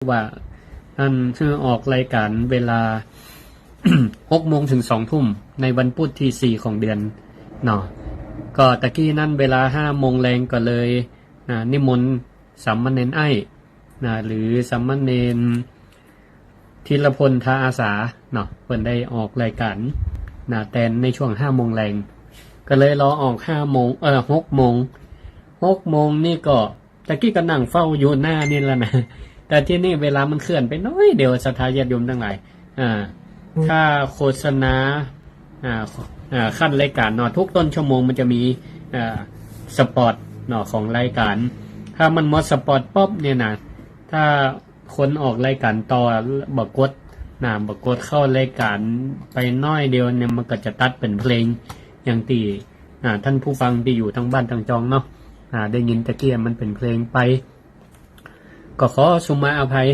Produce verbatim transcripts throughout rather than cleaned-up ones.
ว่า อัน หื้อออกรายก๋านเวลา หกโมงเถิงสองทุ่ม ในวันปุธตี้สี่ของเดือนเนาะ ก็ตะกี้นั้นเวลาห้าโมงแลงก็เลย อ่า นิมนต์สามเณรไอ้ นะ หรือสามเณรธีรพล ทาอาสาเนาะ เปิ้นได้ออกรายก๋าน นะ แตนในช่วงห้าโมงแลง ก็เลยรอออกห้าโมง เอ่อ หกโมง หกโมงนี่ก็ ตะกี้ก็นั่งเฝ้าอยู่หน้านี่แหละนะ แต่ทีนี้เวลามันเคลื่อนไปน้อยเดียว ศรัทธาญาติโยมตังหลาย อ่า ถ้าโฆษณา อ่า อ่า ขั้นรายก๋านเนาะ ทุกต้นชั่วโมงมันจะมี อ่า สปอตเนาะ ของรายก๋าน ถ้ามันหมดสปอตปั๊บเนี่ยนะ ถ้าคนออกรายก๋านต่อบ่กดนะ บ่กดเข้ารายก๋านไปน้อยเดียวเนี่ย มันก็จะตัดเป๋นเพลง อย่างตี้ อ่า ต้านผู้ฟังตี้อยู่ตางบ้านตางจองเนาะ อ่า ได้ยินตะกี้มันเป๋นเพลงไป ก็ขอสุมาอภัย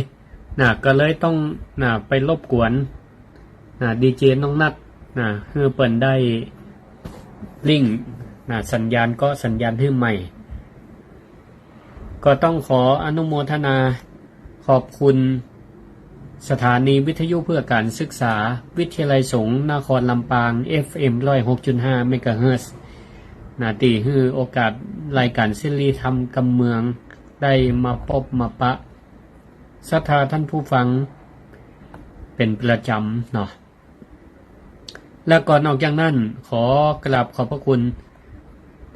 นะ ก็เลยต้อง นะ ไปรบกวน นะ ดีเจน้องนัท นะ หื้อเปิ้นได้ลิงก์ นะ สัญญาณก็สัญญาณหื้อใหม่ ก็ต้องขออนุโมทนาขอบคุณสถานีวิทยุเพื่อการศึกษา วิทยาลัยสงฆ์นครลำปาง เอฟเอ็ม ร้อยหกจุดห้า เมกะเฮิรตซ์ นะ ตี้หื้อโอกาสรายก๋านเสรีธรรมกำเมืองได้มาปบมาปะศรัทธาต้านผู้ฟังเป๋นประจ๋ำเนาะ แล้วก็นอกจากนั้นขอกราบขอบพระคุณ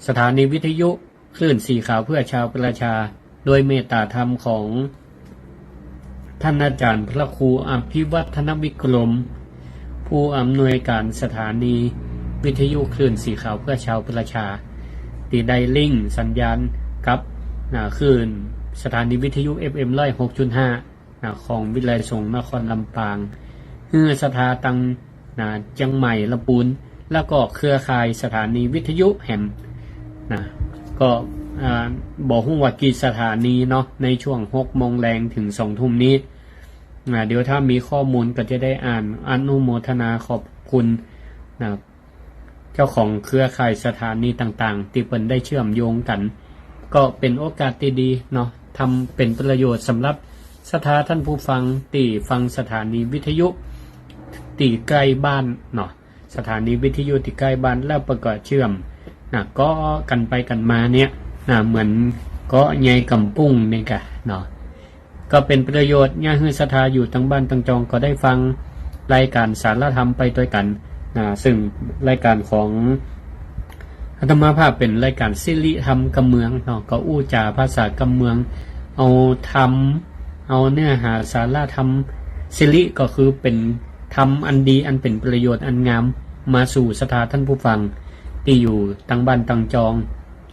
สถานีวิทยุคลื่นสีขาวเพื่อชาวประชา โดยเมตตาธรรมของท่านอาจารย์พระครูอภิวัฒนวิกรม ผู้อำนวยการสถานีวิทยุคลื่นสีขาวเพื่อชาวประชา ตี้ได้ลิงก์สัญญาณกับ นะ คลื่นสถานีวิทยุ เอฟเอ็ม ร้อยหกจุดห้า นะ ของวิทยาลัยสงฆ์นครลำปาง หื้อศรัทธาตาง นะ เจียงใหม่ ลำปูน แล้วก็เครือข่ายสถานีวิทยุแหม นะ ก็ อ่า บ่ฮู้ว่ากี่สถานีเนาะ ในช่วงหกโมงแลงเถิงสองทุ่มนี้ นะ เดี๋ยวถ้ามีข้อมูลก็จะได้อ่าน อนุโมทนาขอบคุณ นะ เจ้าของเครือข่ายสถานีต่างๆ ตี้เปิ้นได้เชื่อมโยงกั๋น ก็เป๋นโอกาสตี้ดีเนาะ ทำเป๋นประโยชน์สำหรับศรัทธาต้านผู้ฟังตี้ฟังสถานีวิทยุตี้ใก้บ้านเนาะ สถานีวิทยุตี้ใก้บ้าน แล้วเปิ้นก็เชื่อม นะ ก็กั๋นไปกั๋นมาเนี่ย นะ เหมือนเกาะใยก๋ำปุ้งนี่กะเนาะ ก็เป๋นประโยชน์ เยียะหื้อศรัทธาอยู่ตางบ้านตางจองก็ได้ฟังรายก๋านสารธรรมไปตวยกั๋น นะ ซึ่งรายก๋านของอาตมาภาพเป๋นรายก๋านเสรีธรรมกำเมืองเนาะ ก็อู้จ๋าภาษากำเมือง เอาธรรม เอาเนื้อหาสารธรรม เสรีก็คือเป๋นธรรมอันดี อันเป๋นประโยชน์อันงาม มาสู่ศรัทธาต้านผู้ฟังตี้อยู่ตางบ้านตางจอง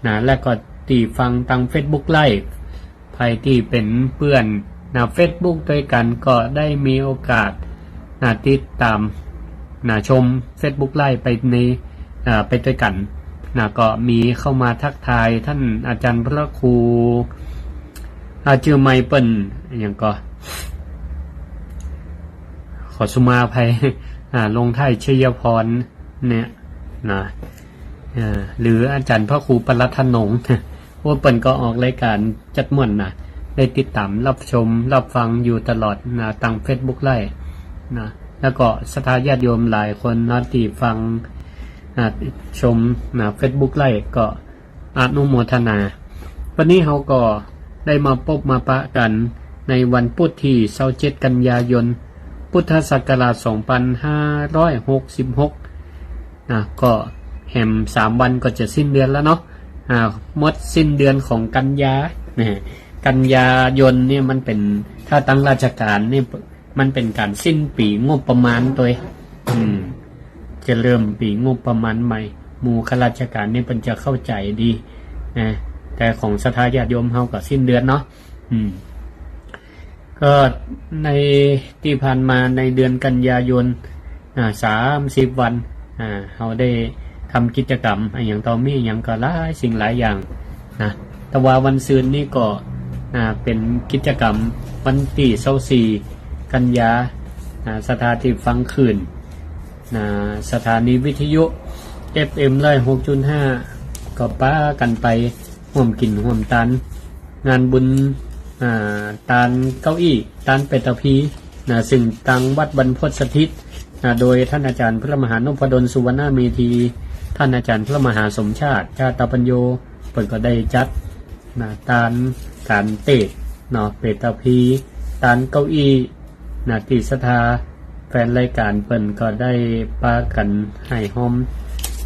นะ และก็ตี้ฟังตางเฟซบุ๊กไลฟ์ ใผตี้เป๋นเปื้อน นะ เฟซบุ๊กตวยกั๋นก็ได้มีโอกาส นะ ติดต๋าม นะ ชมเฟซบุ๊กไลฟ์ไปใน อ่า ไปตวยกั๋น นะ ก็มีเข้ามาทักทายต้านอาจารย์พระครู อ่า จื้อใหม่เปิ้นอะหยังก็ ขอสุมาอภัย อ่า ลงท้ายชัยพรเนี่ย นะ อ่า หรืออาจารย์พระครูปลัดถนง โอ้ เปิ้นก็ออกรายก๋านจัดม่วนนะ ได้ติดต๋ามรับชมรับฟังอยู่ตลอดนะ ตางเฟซบุ๊กไลฟ์นะ แล้วก็ศรัทธาญาติโยมหลายคนเนาะ ตี้ฟัง อ่า ชมนะ เฟซบุ๊กไลฟ์ ก็อนุโมทนา วันนี้เฮาก็ได้มาปบมาปะกั๋นในวันปุธตี้ซาวเจ็ด กัญญายน พุทธศักราช สองปันห้าร้อยหกสิบหก นะ ก็แหมสามวันก็จะสิ้นเดือนแล้วเนาะ อ่า หมดสิ้นเดือนของกันยา นะ กันยายนเนี่ยมันเป๋น ถ้าตางราชก๋านเนี่ยมันเป๋นก๋านสิ้นปี๋งบประมาณตวย อืม จะเริ่มปี๋งบประมาณใหม่ หมู่ข้าราชก๋านนี่เปิ้นจะเข้าใจ๋ดี นะ แต่ของศรัทธาญาติโยมเฮาก็สิ้นเดือนเนาะ อืม ก็ในตี้ผ่านมาในเดือนกันยายน อ่า สามสิบวัน อ่า เฮาได้ทำกิจกรรมอะหยังต่อมีอะหยังก็หลายสิ่งหลายอย่างนะ แต่ว่าวันซืนนี้ก็ อ่า เป๋นกิจกรรมวันตี้ซาวสี่ กัญญา อ่า ศรัทธาตี้ฟังคลื่น อ่า สถานีวิทยุ เอฟเอ็ม ร้อยหกจุดห้า ก็ปากั๋นไปฮ่วมกิ๋นฮ่วมตาน งานบุญ อ่า ตานเก้าอี้ ตานเปตพี นะ ซึ่งตังวัดบรรพตสถิต นะ โดยต้านอาจ๋ารย์พระมหานพดล สุวรรณเมธี ต้านอาจ๋ารย์พระมหาสมชาติ ชาตปัญโญ เปิ้นก็ได้จัด นะ ตานก๋านเตสน์ เนาะ เปตพี ตานเก้าอี้ นะ ตี้ศรัทธาแฟนรายก๋านเปิ้นก็ได้ปากั๋นไห้ฮอม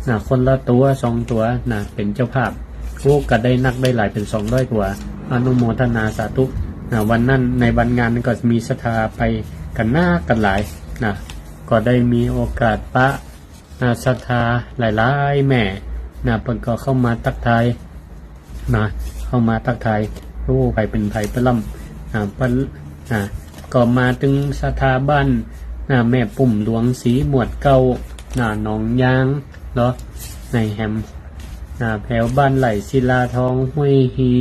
นะ คนละตั๋วสองตั๋ว นะ เป๋นเจ้าภาพ โอ้ ก็ได้นักได้หลายเป๋นสองร้อยตั๋ว อนุโมทนาสาธุ นะ วันนั้นในวันงานก็มีศรัทธาไปกั๋นนักกั๋นหลาย นะ ก็ได้มีโอกาสปะ นะ ศรัทธาหลายๆ แม่ นะ เปิ้นก็เข้ามาตั๊กทาย นะ เข้ามาตั๊กทาย โอ้ ใผเป๋นใผปะล้ำ นะ ปะ นะ ก็มาตึงศรัทธาบ้าน นะ แม่ปุ้มหลวง ศรีหมวดเก๊า นะ หนองยาง เนาะ ในแหม นะ แผวบ้านไหล่ศิลาทอง ห้วยฮี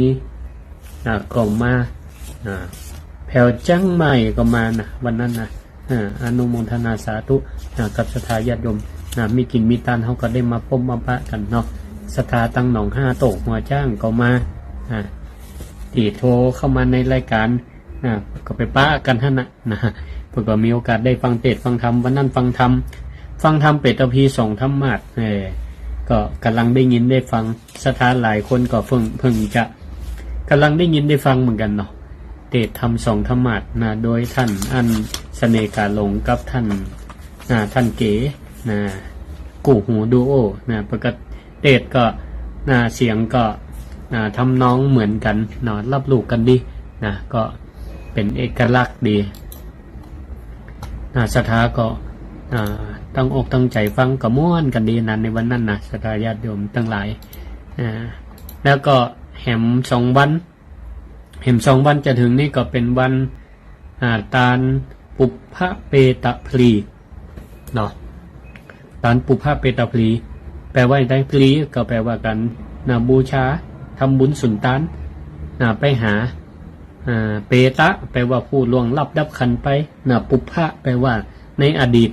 นะ ก็มา นะ แผวเจียงใหม่ก็มา นะ วันนั้น นะ อ่า อนุโมทนาสาธุ อ่า กับศรัทธาญาติโยม อ่า มีกิ๋นมีตาน เฮาก็ได้มาปบมาปะกั๋นเนาะ ศรัทธาตังหนองห้าโตกหัวจ๊างก็มา อ่า ตี้โทรเข้ามาในรายก๋าน อ่า ก็ไปปะกั๋นหั้นน่ะ นะ เปิ้นก็มีโอกาสได้ฟังเตสน์ฟังธรรม วันนั้นฟังธรรม ฟังธรรมเปตพีสองธรรมาสน์ เออ ก็ก่ำลังได้ยินได้ฟัง ศรัทธาหลายคนก็เพิ่ง เพิ่งจะก่ำลังได้ยินได้ฟังเหมือนกั๋นเนาะ เตสน์ธรรมสองธรรมาสน์ นะ โดยต้านอั้นเสน่ห์ก๋าหลงกับต้าน อ่า ต้านเก๋ นะ กู้หูดูโอ นะ เปิ้นก็เตสน์ก็ นะ เสียงก็ นะ ทำนองเหมือนกั๋นเนาะ ฮับฮู้กั๋นดี นะ ก็เป๋นเอกลักษณ์ดี นะ ศรัทธาก็ อ่า ตั้งอกตั้งใจ๋ฟังก็ม่วนกั๋นดีนะ ในวันนั้นนะ ศรัทธาญาติโยมตังหลาย อ่า แล้วก็แหมสองวัน แหมสองวันจะเถิงนี่ก็เป๋นวัน อ่า ตานปุพพเปตพลี เนาะ ตานปุพพเปตพลี แปลว่าอะหยัง พลีก็แปลว่าก๋าน นะ บูชา ทำบุญสุนตาน นะ ไปหา อ่า เปตะ แปลว่าผู้ล่วงลับดับขันธ์ไป นะ ปุพพะ แปลว่าในอดีต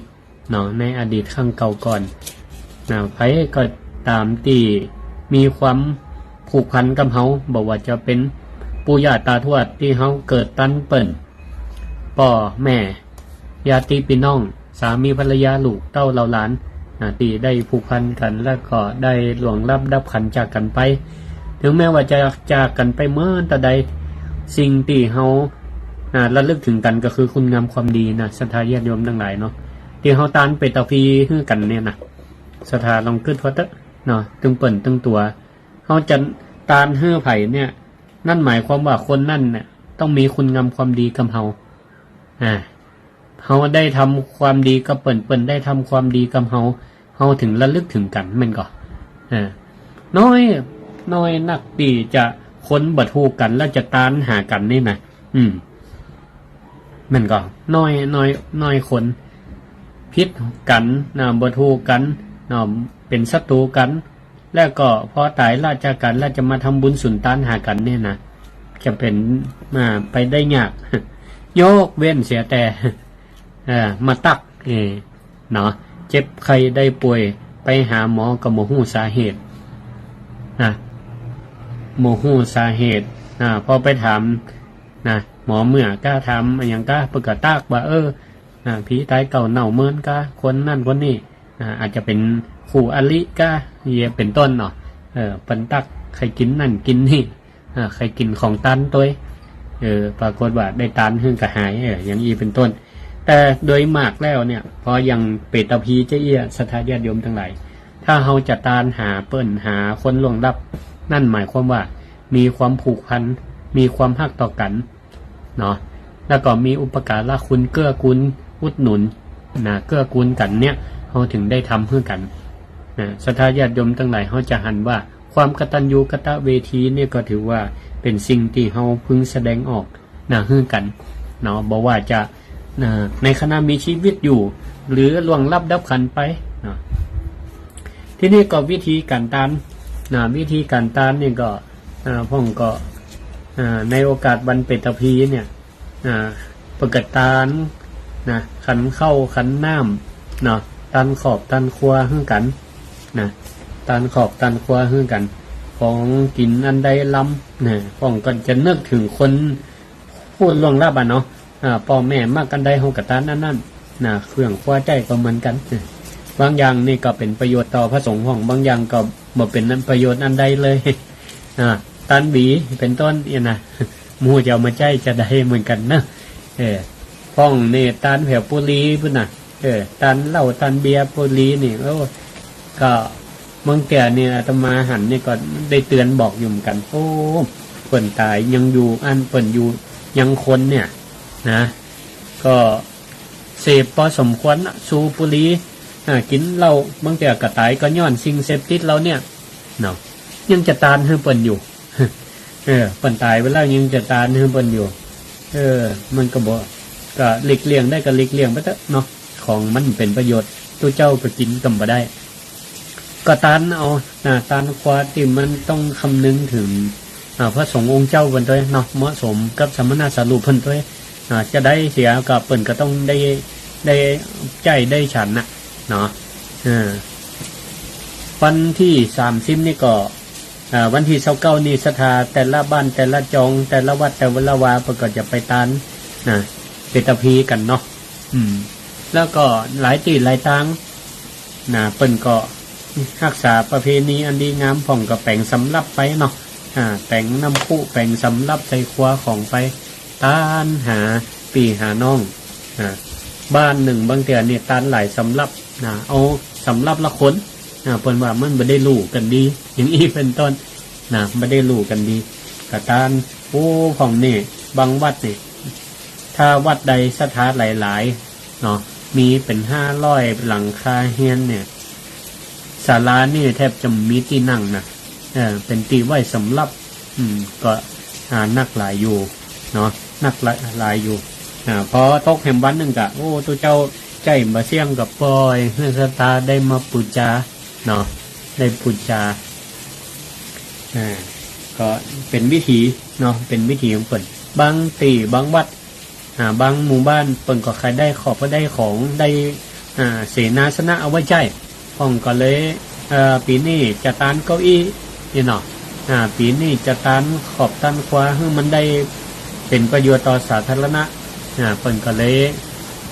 เนาะ ในอดีตครั้งเก่าก่อน นะ ใผก็ต๋ามตี้มีความผูกพันกับเฮา บ่ว่าจะเป๋นปู่ย่าต๋าทวดตี้เฮาเกิดตันเปิ้น ป้อแม่ ญาติปี้น้อง สามีภรรยา ลูกเต้าเหล่าหลาน นะ ตี้ได้ผูกพันกั๋น แล้วก็ได้ล่วงลับดับขันธ์จากกั๋นไป เถิงแม้ว่าจะจากกั๋นไปเมินเต้าใด สิ่งตี้เฮา อ่า ระลึกเถิงกั๋นก็คือคุณงามความดีนะ ศรัทธาญาติโยมตังหลายเนาะ ตี้เฮาตานเปตพลีหื้อกั๋นเนี่ยนะ ศรัทธาลองกึ๊ดผ่อเต๊อะเนาะ ตึงเปิ้นตึงตั๋ว เฮาจะตานหื้อใผเนี่ย นั่นหมายความว่าคนนั้นเนี่ยต้องมีคุณงามความดีกับเฮา อ่า เฮาได้ทำความดีกับเปิ้น เปิ้นได้ทำความดีกับเฮา เฮาเถิงระลึกเถิงกั๋น แม่นก่อ อ่า น้อย น้อยนักตี้จะคนบ่ถูกกั๋นแล้วจะตานหากั๋นนี่นะ อืม แม่นก่อ น้อย น้อย น้อยคน ผิดกั๋นนะ บ่ถูกกั๋นเนาะ เป๋นศัตรู๋กั๋น แล้วก็พอต๋ายละจากกั๋นแล้วจะมาทำบุญสุนตานหากั๋นเนี่ยนะ จะเป๋น อ่า ไปได้ยาก ยกเว้นเสียแต่ เอ่อ มาตั๊ก เออ เนาะ เจ็บไข้ได้ป่วย ไปหาหมอก็บ่ฮู้สาเหตุ นะ บ่ฮู้สาเหตุ อ่า พอไปถาม นะ หมอเมื่อก้า ถามอะหยังก้า เปิ้นก็ตั๊กว่า เออ อ่า ผีต๋ายเก่าเน่าเมินก้า คนนั้นคนนี้ อ่า อาจจะเป๋นคู่อริก้า เยียะเป๋นต้นเนาะ เออ เปิ้นตั๊กใค่กิ๋นนั่นกิ๋นนี่ อ่า ใค่กิ๋นของตานตวย เออ ปรากฏว่าได้ตานหื้อก็หาย เออ อย่างอี้เป๋นต้น แต่โดยมากแล้วเนี่ย พออย่างเปตพลีจะอี้ ศรัทธาญาติโยมตังหลาย ถ้าเฮาจะตานหาเปิ้น หาคนล่วงลับ นั่นหมายความว่ามีความผูกพัน มีความฮักต่อกั๋น เนาะ แล้วก็มีอุปการะคุณ เกื้อกูลอุดหนุน นะ เกื้อกูลกั๋นเนี่ย เฮาเถิงได้ทำหื้อกั๋น นะ ศรัทธาญาติโยมตังหลาย เฮาจะหันว่าความกตัญญูกตเวทีเนี่ยก็ถือว่าเป๋นสิ่งตี้เฮาพึงแสดงออก นะ หื้อกั๋น เนาะ บ่ว่าจะ นะ ในขณะมีชีวิตอยู่ หรือล่วงลับดับขันธ์ไป เนาะ ทีนี้ก็วิธีก๋านตาน นะ วิธีก๋านตานนี่ก็ อ่า พ่องก็ อ่า ในโอกาสวันเปตพลีเนี่ย อ่า เปิ้นก็ตาน นะ ขันข้าวขันน้ำ เนาะ ตานครอบตานครัวหื้อกั๋น นะ ตานครอบตานครัวหื้อกั๋น ของกิ๋นอันใดลำ นะ พ่องก็จะนึกเถิงคน พูดล่วงลับอะเนาะ อ่า ป้อแม่มักอันใดเฮาก็ตานอันนั้น นะ เครื่องครัวใจ๊ก็เหมือนกั๋น เออ บางอย่างนี่ก็เป๋นประโยชน์ต่อพระสงฆ์พ่อง บางอย่างก็บ่เป๋นประโยชน์อันใดเลย อ่า ตานบี๋เป๋นต้นเนี่ยนะ บ่ฮู้จะเอามาใจ๊จาใดเหมือนกั๋นนะ เออ พ่องนี่ตานแผวปุรี๋ปุ้นนะ เออ ตานเหล้าตานเบียร์ปุรี๋นี่ โอ้ ก็บางเตื้อนี่อาตมาหันนี่ก็ได้เตื๋อนบอกอยู่เหมือนกั๋น โอ้ เปิ้นต๋ายยังอยู่อั้น เปิ้นอยู่ยังคนเนี่ยนะ ก็เสพปอสมควรนะ สูบปุรี๋ อ่า กิ๋นเหล้า บางเตื้อก็ต๋ายก็ย้อนสิ่งเสพติดเหล่าเนี่ยเนาะ ยังจะตานหื้อเปิ้นอยู่ เออ เปิ้นต๋ายไปแล้วยังจะตานหื้อเปิ้นอยู่ เออ มันก็บ่ ก็หลีกเลี่ยงได้ก็หลีกเลี่ยงไปเต๊อะเนาะ ของมันเป๋นประโยชน์ ตุ๊เจ้าก็กิ๋นก็บ่ได้ ก็ตานเอานะ ตานครัวตี้มันต้องคำนึงเถิง อ่า พระสงฆ์องค์เจ้าเปิ้นตวยเนาะ เหมาะสมกับสมณสารูปเปิ้นตวย อ่า จาใดเสียก็เปิ้นก็ต้องได้ ได้ใจ๊ได้ฉันน่ะเนาะ เออ วันตี้สามสิบนี่ก็ อ่า วันตี้ซาวเก้านี่ศรัทธาแต่ละบ้านแต่ละจองแต่ละวัดแต่ละวาเปิ้นก็จะไปตานนะ เปตภีกั๋นเนาะ อืม แล้วก็หลายตี้หลายตาง นะ เปิ้นก็ฮักษาประเพณีอันดีงามพ่อง ก็แป๋งสำรับไปเนาะ อ่า แป๋งน้ำพุ แป๋งสำรับใส่ครัวของไป ตานหาปี้หาน้อง อ่า บ้านนึ่งบางเตื้อนี่ตานหลายสำรับ นะ เอาสำรับละคน อ่า เปิ้นว่ามันบ่ได้ลู่กั๋นดี อย่างอี้เป๋นต้น นะ บ่ได้ลู่กั๋นดี ก็ตาน โอ้ พ่องนี่ บางวัดนี่ ถ้าวัดใดศรัทธาหลายๆ เนาะ มีเป๋นห้าร้อยหลังคาเฮือนเนี่ย ศาลานี่แทบจะบ่มีตี้นั่งนะ เออ เป๋นตี้ไว้สำรับ อืม ก็ อ่า นักหลายอยู่ เนาะ นักหลาย หลายอยู่ อ่า พอตกแหมวันนึ่งก็ โอ้ ตุ๊เจ้าใจ๊บ่เสี้ยงก็ปล่อยหื้อศรัทธาได้มาปู๋จา เนาะ ได้ปู๋จา อ่า ก็เป๋นวิถีเนาะ เป๋นวิถีของเปิ้น บางตี้บางวัด อ่า บางหมู่บ้านเปิ้นก็ใค่ได้ขอบ ก็ได้ของ ได้ อ่า เสนาสนะเอาไว้ใจ๊ พ่องก็เลย เอ่อ ปี๋นี้จะตานเก้าอี้นี่เนาะ อ่า ปี๋นี้จะตานขอบตานครัวหื้อมันได้เป๋นประโยชน์ต่อสาธารณะ อ่า เปิ้นก็เลย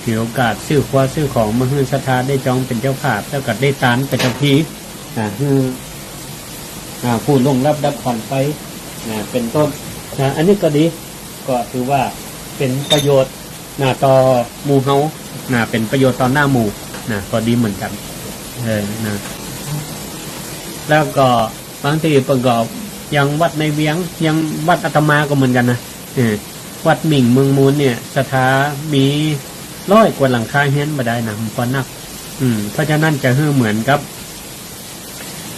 ถือโอกาสซื้อครัวซื้อของมาหื้อศรัทธาได้จองเป๋นเจ้าภาพ แล้วก็ได้ตานเป๋นเจ้าภี อ่า หื้อ อ่า ผู้ล่วงลับดับขันธ์ไป อ่า เป๋นต้น อ่า อันนี้ก็ดี ก็ถือว่าเป๋นประโยชน์ นะ ต่อหมู่เฮา นะ เป๋นประโยชน์ต่อหน้าหมู่ นะ ก็ดีเหมือนกั๋น เออ นะ แล้วก็บางตี้เปิ้นก็อย่างวัดในเวียง อย่างวัดอาตมาก็เหมือนกั๋นนะ เออ วัดหมิ่งเมืองมูลเนี่ย ศรัทธามีร้อยกว่าหลังคาเฮือนบ่ได้นะ มันก็นัก อืม เพราะฉะนั้นจะหื้อเหมือนกับ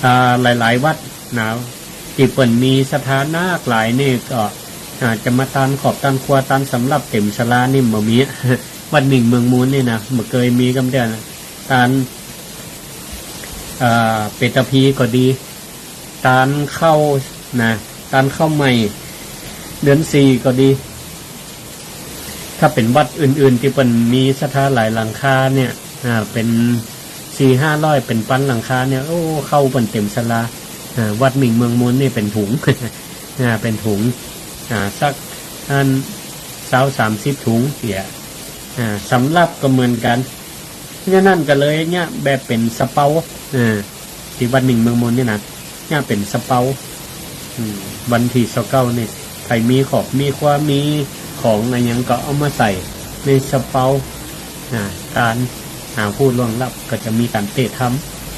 อ่า หลายๆ วัดนะ ตี้เปิ้นมีศรัทธานักหลายนี่ก็ อ่า จะมาตานขอบตานครัวตานสำรับเต๋มศาลานี่บ่มี วัดหมิ่งเมืองมูลนี่นะ บ่เกยมีกำเตื้อนะ ตาน อ่า เปตภีก็ดี ตานข้าวนะ ตานข้าวใหม่ เดือนสี่ก็ดี ถ้าเป๋นวัดอื่นๆ ตี้เปิ้นมีศรัทธาหลายหลังคาเนี่ย อ่า เป๋นสี่ห้าร้อย เป๋นปันหลังคาเนี่ย โอ้ ข้าวเปิ้นเต๋มศาลา อ่า วัดหมิ่งเมืองมูลนี่เป๋นถุง อ่า เป๋นถุง อ่า สักอันซาวสามสิบถุงเสีย อ่า สำรับก็เหมือนกั๋น เพราะฉะนั้นก็เลยเนี่ยแบบเป๋นซาเปา เออ ตี้วัดหมิ่งเมืองมูลนี่นะ เนี่ยเป๋นซาเปา อืม วันตี้ซาวเก้านี่ ใผมีขอบมีครัวมีของอะหยังก็เอามาใส่ในซาเปา อ่า ตาน อ่า ผู้ล่วงลับก็จะมีก๋านเตะธรรม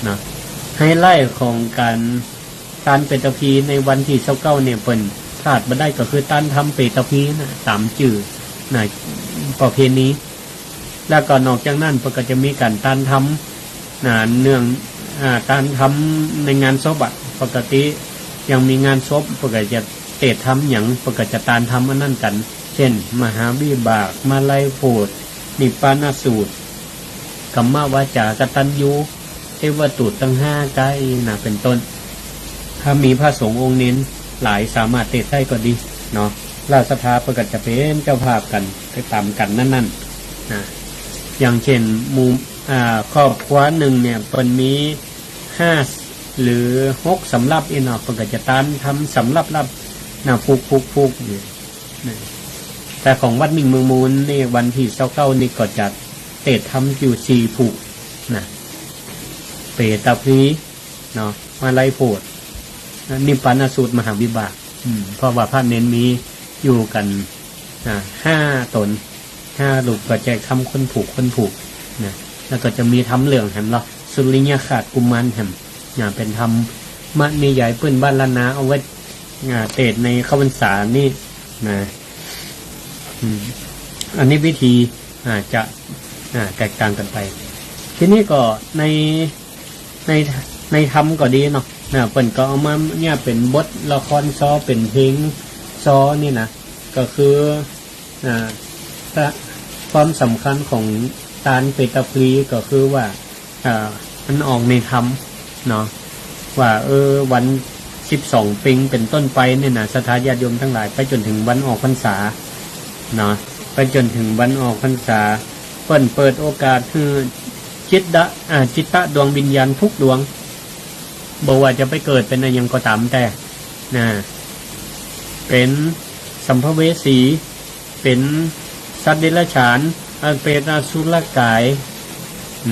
นะ ไฮไลต์ของก๋าน ตานเปตภีในวันตี้ซาวเก้าเนี่ย เปิ้นพลาดบ่ได้ก็คือตานธรรมเปตภีนะ ต๋ามจื้อนะ ประเพณี แล้วก็นอกจากนั้นเปิ้นก็จะมีก๋านตานธรรมนะ เนื่อง อ่า ตานธรรมในงานศพอะ ปกติยังมีงานศพเปิ้นก็จะเตะธรรมหยัง เปิ้นก็จะตานธรรมอันนั้นกั๋น เช่น มหาวิบาก มาลัยโผฏ นิพพานสูตร กัมมวาจากตัญญู เทวทูตตังห้าก๋ายนะ เป๋นต้น ถ้ามีพระสงฆ์องค์เณรหลายสามารถเตะได้ก็ดีเนาะ แล้วศรัทธาเปิ้นก็จะเป๋นเจ้าภาพกั๋นไปต๋ามกั๋นนั้นๆ นะ อย่างเช่นหมู่ อ่า ครอบครัวนึ่งเนี่ย เปิ้นมีห้าหรือหกสำรับอี้เนาะ เปิ้นก็จะตานธรรมสำรับรับนะ ผูกๆๆ อยู่ นะ แต่ของวัดมิ่งเมืองมูลนี่วันตี้ซาวเก้านี่ก็จัดเตศน์ธรรมอยู่สี่ผูกนะ เปตพลี เนาะ มาลัยโพธิ์ นิพพานสูตร มหาวิบาก อืม เพราะว่าพระเณรมีอยู่กั๋น อ่า ห้าต๋น ห้ารูป ก็แจกธรรมคนผูก คนผูกนะ แล้วก็จะมีธรรมเหลืองแหมเนาะ สุริยคราสกุมารแหมนะ เป๋นธรรมนิยายปื้นบ้านล้านนา เอาไว้ อ่า เตศน์ในเข้าพรรษานี่นะ อืม อันนี้วิธี อ่า จะ อ่า แตกต่างกั๋นไป ทีนี้ก็ใน ใน ในธรรมก็ดีเนาะ นะ เปิ้นก็เอามาเนี่ยเป๋นบทละครซอ เป๋นเพลงซอนี่นะ ก็คือ อ่า ถ้าความสำคัญของตานเปตพลีก็คือว่า อ่า มันออกในธรรมเนาะ ว่า เออ วันสิบสองเป็งเป๋นต้นไปเนี่ยนะ ศรัทธาญาติโยมตังหลาย ไปจ๋นเถิงวันออกพรรษาเนาะ ไปจ๋นเถิงวันออกพรรษา เปิ้นเปิดโอกาสหื้อจิตตะ อ่า จิตตะดวงวิญญาณกู้ดวง บ่ว่าจะไปเกิดเป๋นอะหยังก็ต๋ามแต่ นะ เป๋นสัมภเวสี เป๋นสัตว์เดรัจฉาน อเปรตอสุรกาย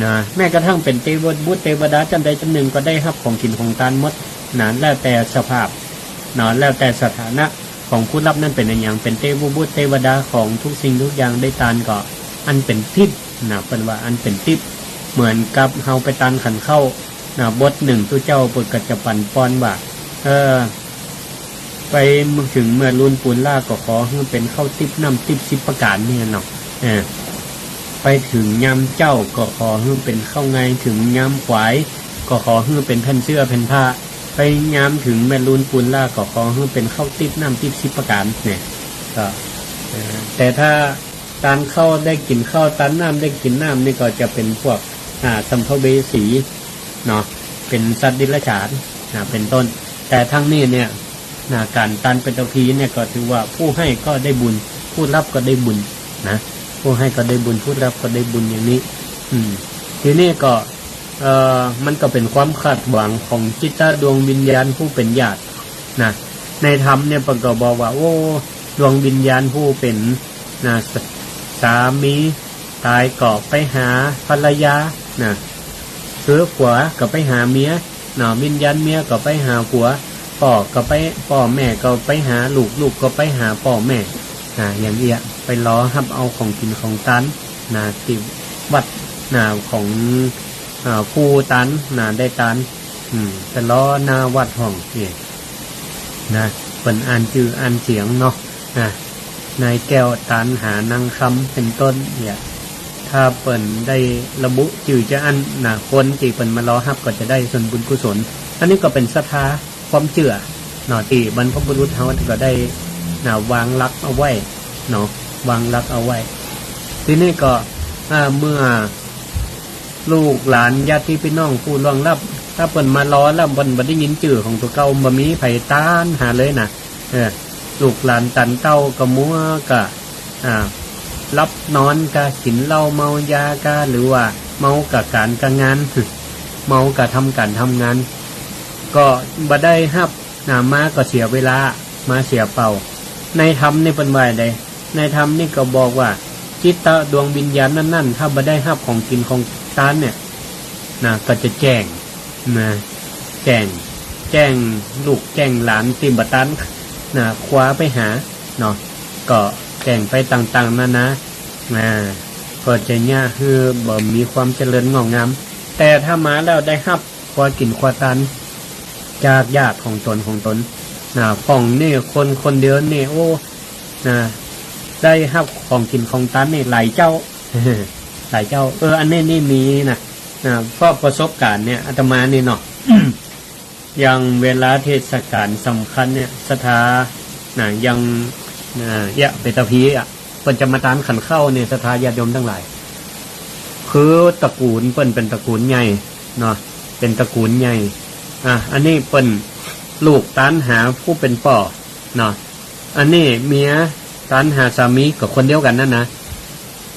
นะ แม้กระทั่งเป๋นเตวบุตรเตวดาจั้นใดจั้นนึ่งก็ได้ฮับของกิ๋นของตานหมด นะ แล้วแต่สภาพ นะ แล้วแต่สถานะของผู้ฮับนั้นเป๋นอะหยัง เป๋นเตวบุตรเตวดาของกู้สิ่งกู้อย่างได้ตานก็ อันเป๋นติ๊บ นะ เปิ้นว่าอันเป๋นติ๊บ เหมือนกับเฮาไปตานขันข้าว นะ บทนึ่งตุ๊เจ้าเปิ้นก็จะปั๋นปอนว่า เออ ไปเถิงเมื่อลูนปูนล่าก็ขอหื้อเป๋นข้าวติ๊บน้ำติ๊บสิบประก๋านเนี่ยเนาะ เออ ไปเถิงยามเจ๊าก็ขอหื้อเป๋นข้าวไง เถิงยามขวายก็ขอหื้อเป๋นแผ่นเสื้อแผ่นผ้า ไปยามเถิงแม่ลูนปูนล่าก็ขอหื้อเป๋นข้าวติ๊บน้ำติ๊บสิบประก๋านเนี่ย ก็ เออ แต่ถ้าตานข้าวได้กิ๋นข้าว ตานน้ำได้กิ๋นน้ำนี่ก็จะเป๋นพวก อ่า สัมภเวสี เนาะ เป๋นสัตว์เดรัจฉาน นะ เป๋นต้น แต่ทั้งนี้เนี่ย นะ ก๋านตานเปตพลีเนี่ยก็ถือว่าผู้ให้ก็ได้บุญ ผู้ฮับก็ได้บุญ นะ ผู้ให้ก็ได้บุญ ผู้ฮับก็ได้บุญอย่างนี้ อืม ทีนี้ก็ เอ่อ มันก็เป๋นความคาดหวังของจิตตะดวงวิญญาณผู้เป๋นญาติ นะ ในธรรมเนี่ยเปิ้นก็บอกว่า โอ้ ดวงวิญญาณผู้เป๋น นะ ส- สามีต๋ายก็ไปหาภรรยา นะ คือผัวก็ไปหาเมีย เนาะ วิญญาณเมียก็ไปหาผัว ป้อก็ไป ป้อแม่ก็ไปหาลูก ลูกก็ไปหาป้อแม่ นะ อย่างเอี้ย ไปรอฮับเอาของกิ๋นของตาน นะ ตี้วัด นะ ของ อ่า ผู้ตาน นะ ได้ตาน อืม ไปรอหน้าวัดห้อง เอี้ย นะ เปิ้นอ่านจื้ออ่านเสียงเนาะ นะ นายแก้วตานหานางคำเป๋นต้น เอี้ย ถ้าเปิ้นได้ระบุจื้อจาอั้น นะ คนตี้เปิ้นมารอฮับก็จะได้ส่วนบุญกุศล อันนี้ก็เป๋นศรัทธา ความเจื้อเนาะ ตี้บรรพบุรุษเฮาก็ได้ นะ วางหลักเอาไว้เนาะ วางหลักเอาไว้ ทีนี้ก็ อ่า เมื่อลูกหลานญาติปี้น้องผู้ล่วงลับ ถ้าเปิ้นมารอแล้วเปิ้นบ่ได้ยินจื้อของตั๋วเก่า บ่มีใผตานหาเลยนะ เออ ลูกหลานตันเต้าก็มัวกะ อ่า หลับนอนกะ กิ๋นเหล้าเมายากะ หรือว่าเมากะก๋านกะงาน เมากับทำก๋านทำงาน ก็บ่ได้ฮับ นะ มาก็เสียเวลา มาเสียเปล่า ในธรรมนี่เปิ้นว่าใด ในธรรมนี่ก็บอกว่า จิตตะดวงวิญญาณนั้นๆ ถ้าบ่ได้ฮับของกิ๋นของตานเนี่ย นะ ก็จะแจ้ง นะ แจ้ง แจ้งลูกแจ้งหลานตี้บ่ตาน นะ คว้าไปหา เนาะ ก็แจ้งไปต่างๆ นานา นะ ก็จะเยียะหื้อบ่มีความเจริญงอกงาม แต่ถ้ามาแล้วได้ฮับ คว้ากิ๋นคว้าตานจากญาติของตนของตน นะ พ่องนี่คนคนเดียวนี่ โอ้ นะ ได้ฮับของกิ๋นของตานนี่หลายเจ้า หลายเจ้า เออ อันนี้นี่มีนะ นะ เพราะประสบก๋ารณ์เนี่ย อาตมานี่เนาะ อย่างเวลาเทศกาลสำคัญเนี่ย ศรัทธา นะ อย่าง นะ เอี้ย เปตพลีอะ เปิ้นจะมาตานขันข้าวเนี่ย ศรัทธาญาติโยมตังหลาย คือตระกูลเปิ้นเป๋นตระกูลใหญ่เนาะ เป๋นตระกูลใหญ่ อ่ะ อันนี้เปิ้นลูกตานหาผู้เป๋นป้อเนาะ อันนี้เมียตานหาสามีก็คนเดียวกั๋นนั่นนะ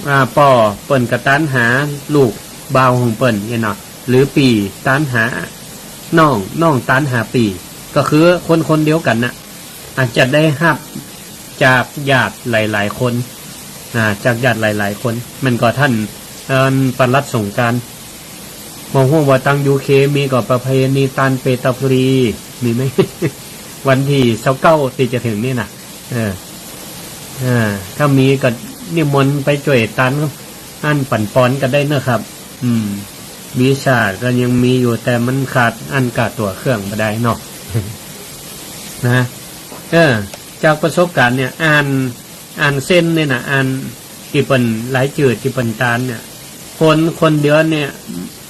อ่า ป้อเปิ้นก็ตานหาลูกบ่าวของเปิ้นเนี่ยเนาะ หรือปี้ตานหาน้อง น้องตานหาปี้ ก็คือคนคนเดียวกั๋นน่ะ อาจจะได้ฮับ จากญาติหลายๆ คน อ่า จากญาติหลายๆ คน แม่นก่อต้าน เอ่อ ปลัดสงกรานต์ บ่ฮู้ว่าตังยูเคมีก่อประเพณีตานเปตาพลี มีไหม วันตี้ซาวเก้าตี้จะเถิงนี่น่ะ เออ อ่า ถ้ามีก็นิมนต์ไปจ้วยตาน อันปั๋นปอนก็ได้เนาะครับ อืม วีซ่าก็ยังมีอยู่ แต่มันขาดอันก้าตั๋วเครื่องบ่ได้เนาะ นะ เออ จากประสบการณ์เนี่ย อ่าน อ่านเส้นเนี่ยนะ อ่านตี้เปิ้นรายจื้อตี้เปิ้นตานเนี่ย คนคนเดียวเนี่ย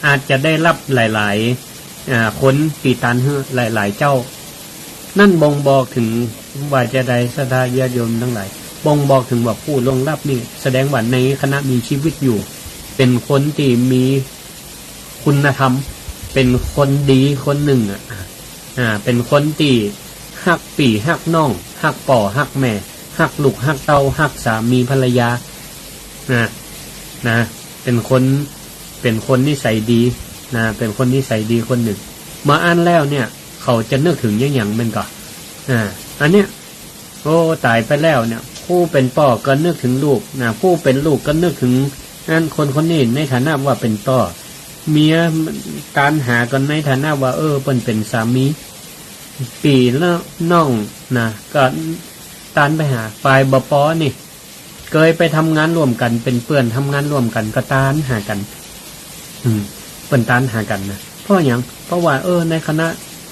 อาจจะได้ฮับหลายๆ อ่า คนตี้ตานหื้อหลายๆ เจ้า นั่นบ่งบอกเถิงว่าจาใด ศรัทธาญาติโยมตังหลาย บ่งบอกเถิงว่าผู้ล่วงลับนี่ แสดงว่าในขณะมีชีวิตอยู่ เป๋นคนตี้มีคุณธรรม เป๋นคนดีคนนึ่งอะ อ่า เป๋นคนตี้ฮักปี้ฮักน้อง ฮักป้อฮักแม่ ฮักลูกฮักเต้า ฮักสามีภรรยา นะ นะ เป๋นคน เป๋นคนนิสัยดี นะ เป๋นคนนิสัยดีคนนึ่ง เมื่ออั้นแล้วเนี่ย เขาจะนึกเถิงอะหยังแม่นก่อ อ่า อันเนี้ย โอ้ ต๋ายไปแล้วเนี่ย ผู้เป๋นป้อก็นึกเถิงลูกนะ ผู้เป๋นลูกก็นึกเถิงอันคนคนนี้ ในฐานะว่าเป๋นป้อ เมียตานหาก็ในฐานะว่า เออ เปิ้นเป๋นสามี ปี้น้องนะ ก็ตานไปหา ฝ่ายบ่ปอนี่ เกยไปทำงานร่วมกั๋น เป๋นเปื้อนทำงานร่วมกั๋น ก็ตานหากั๋น อืม เปิ้นตานหากั๋นนะ เพราะหยัง เพราะว่า เออ ในขณะ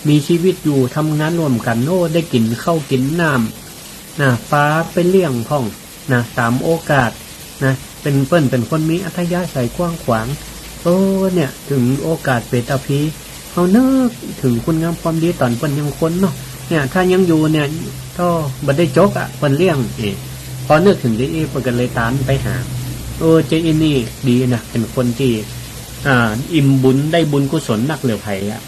มีชีวิตอยู่ ทำงานร่วมกั๋น โอ้ ได้กิ๋นข้าวกิ๋นน้ำนะ ปาไปเลี้ยงพ่องนะ ต๋ามโอกาสนะ เป๋น เปิ้นเป๋นคนมีอัธยาศัยกว้างขวาง เออ เนี่ย เถิงโอกาสเปตาพลี เฮานึกเถิงคุณงามความดีต๋อนเปิ้นยังคนเนาะ เนี่ย ถ้ายังอยู่เนี่ย ก็บ่ได้จกอะ เปิ้นเลี้ยง เออ พอนึกเถิงจะอี้ เปิ้นก็เลยตานไปหา เออ เจ้าอี้นี่ดีนะ เป๋นคนตี้ อ่า อิ่มบุญ ได้บุญกุศลนักเหลือใผอะ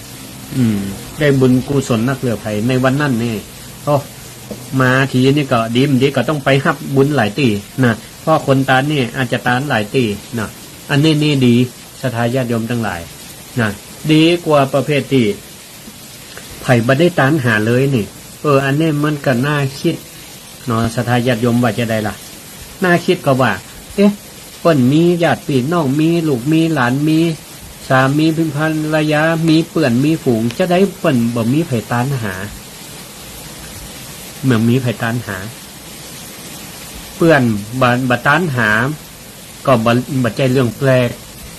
อืม ได้บุญกุศลนักเหลือใผ ในวันนั้นนี่ โอ้ มาทีนี้ก็ดี ดีก็ต้องไปฮับบุญหลายตี้นะ เพราะคนตานนี่อาจจะตานหลายตี้นะ อันนี้นี่ดี ศรัทธาญาติโยมตังหลายนะ ดีกว่าประเภทตี้ ใผบ่ได้ตานหาเลยนี่ เออ อันนี้มันก็น่าคิดเนาะ ศรัทธาญาติโยมว่าจาใดล่ะ น่าคิดก็ว่า เอ๊ะ เปิ้นมีญาติปี้น้อง มีลูกมีหลาน มีสามีภรรยา มีเปื้อนมีฝูง จาใดเปิ้นบ่มีใผตานหา บ่มีใผตานหา เปื้อนบ่ บ่ตานหา ก็บ่ บ่ใจ้เรื่องแปลก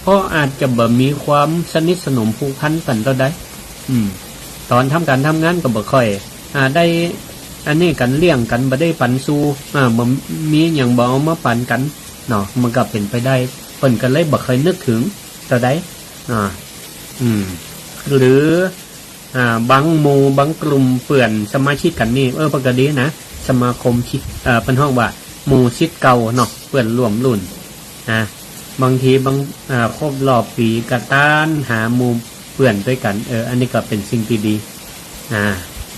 เพราะอาจจะบ่มีความสนิทสนมผูกพันกั๋นเต้าใด อืม ต๋อนทำก๋านทำงานก็บ่ค่อย อ่า ได้อันนี้กั๋น เลี้ยงกั๋น บ่ได้ปั๋นสู่ อ่า บ่มีหยัง บ่เอามาปั๋นกั๋นเนาะ มันก็เป๋นไปได้ เปิ้นก็เลยบ่ค่อยนึกเถิงเต้าใด อ่า อืม หรือ อ่า บางหมู่บางกลุ่มเปื้อนสมาชิกกั๋นนี่ เออ ปกตินะ สมาคมศิษย์ เอ่อ เปิ้นฮ้องว่าหมู่ศิษย์เก่าเนาะ เปื้อนร่วมรุ่นนะ บางทีบาง อ่า ครบรอบปี๋ก็ตานหาหมู่เปื้อนตวยกั๋น เออ อันนี้ก็เป๋นสิ่งตี้ดี อ่า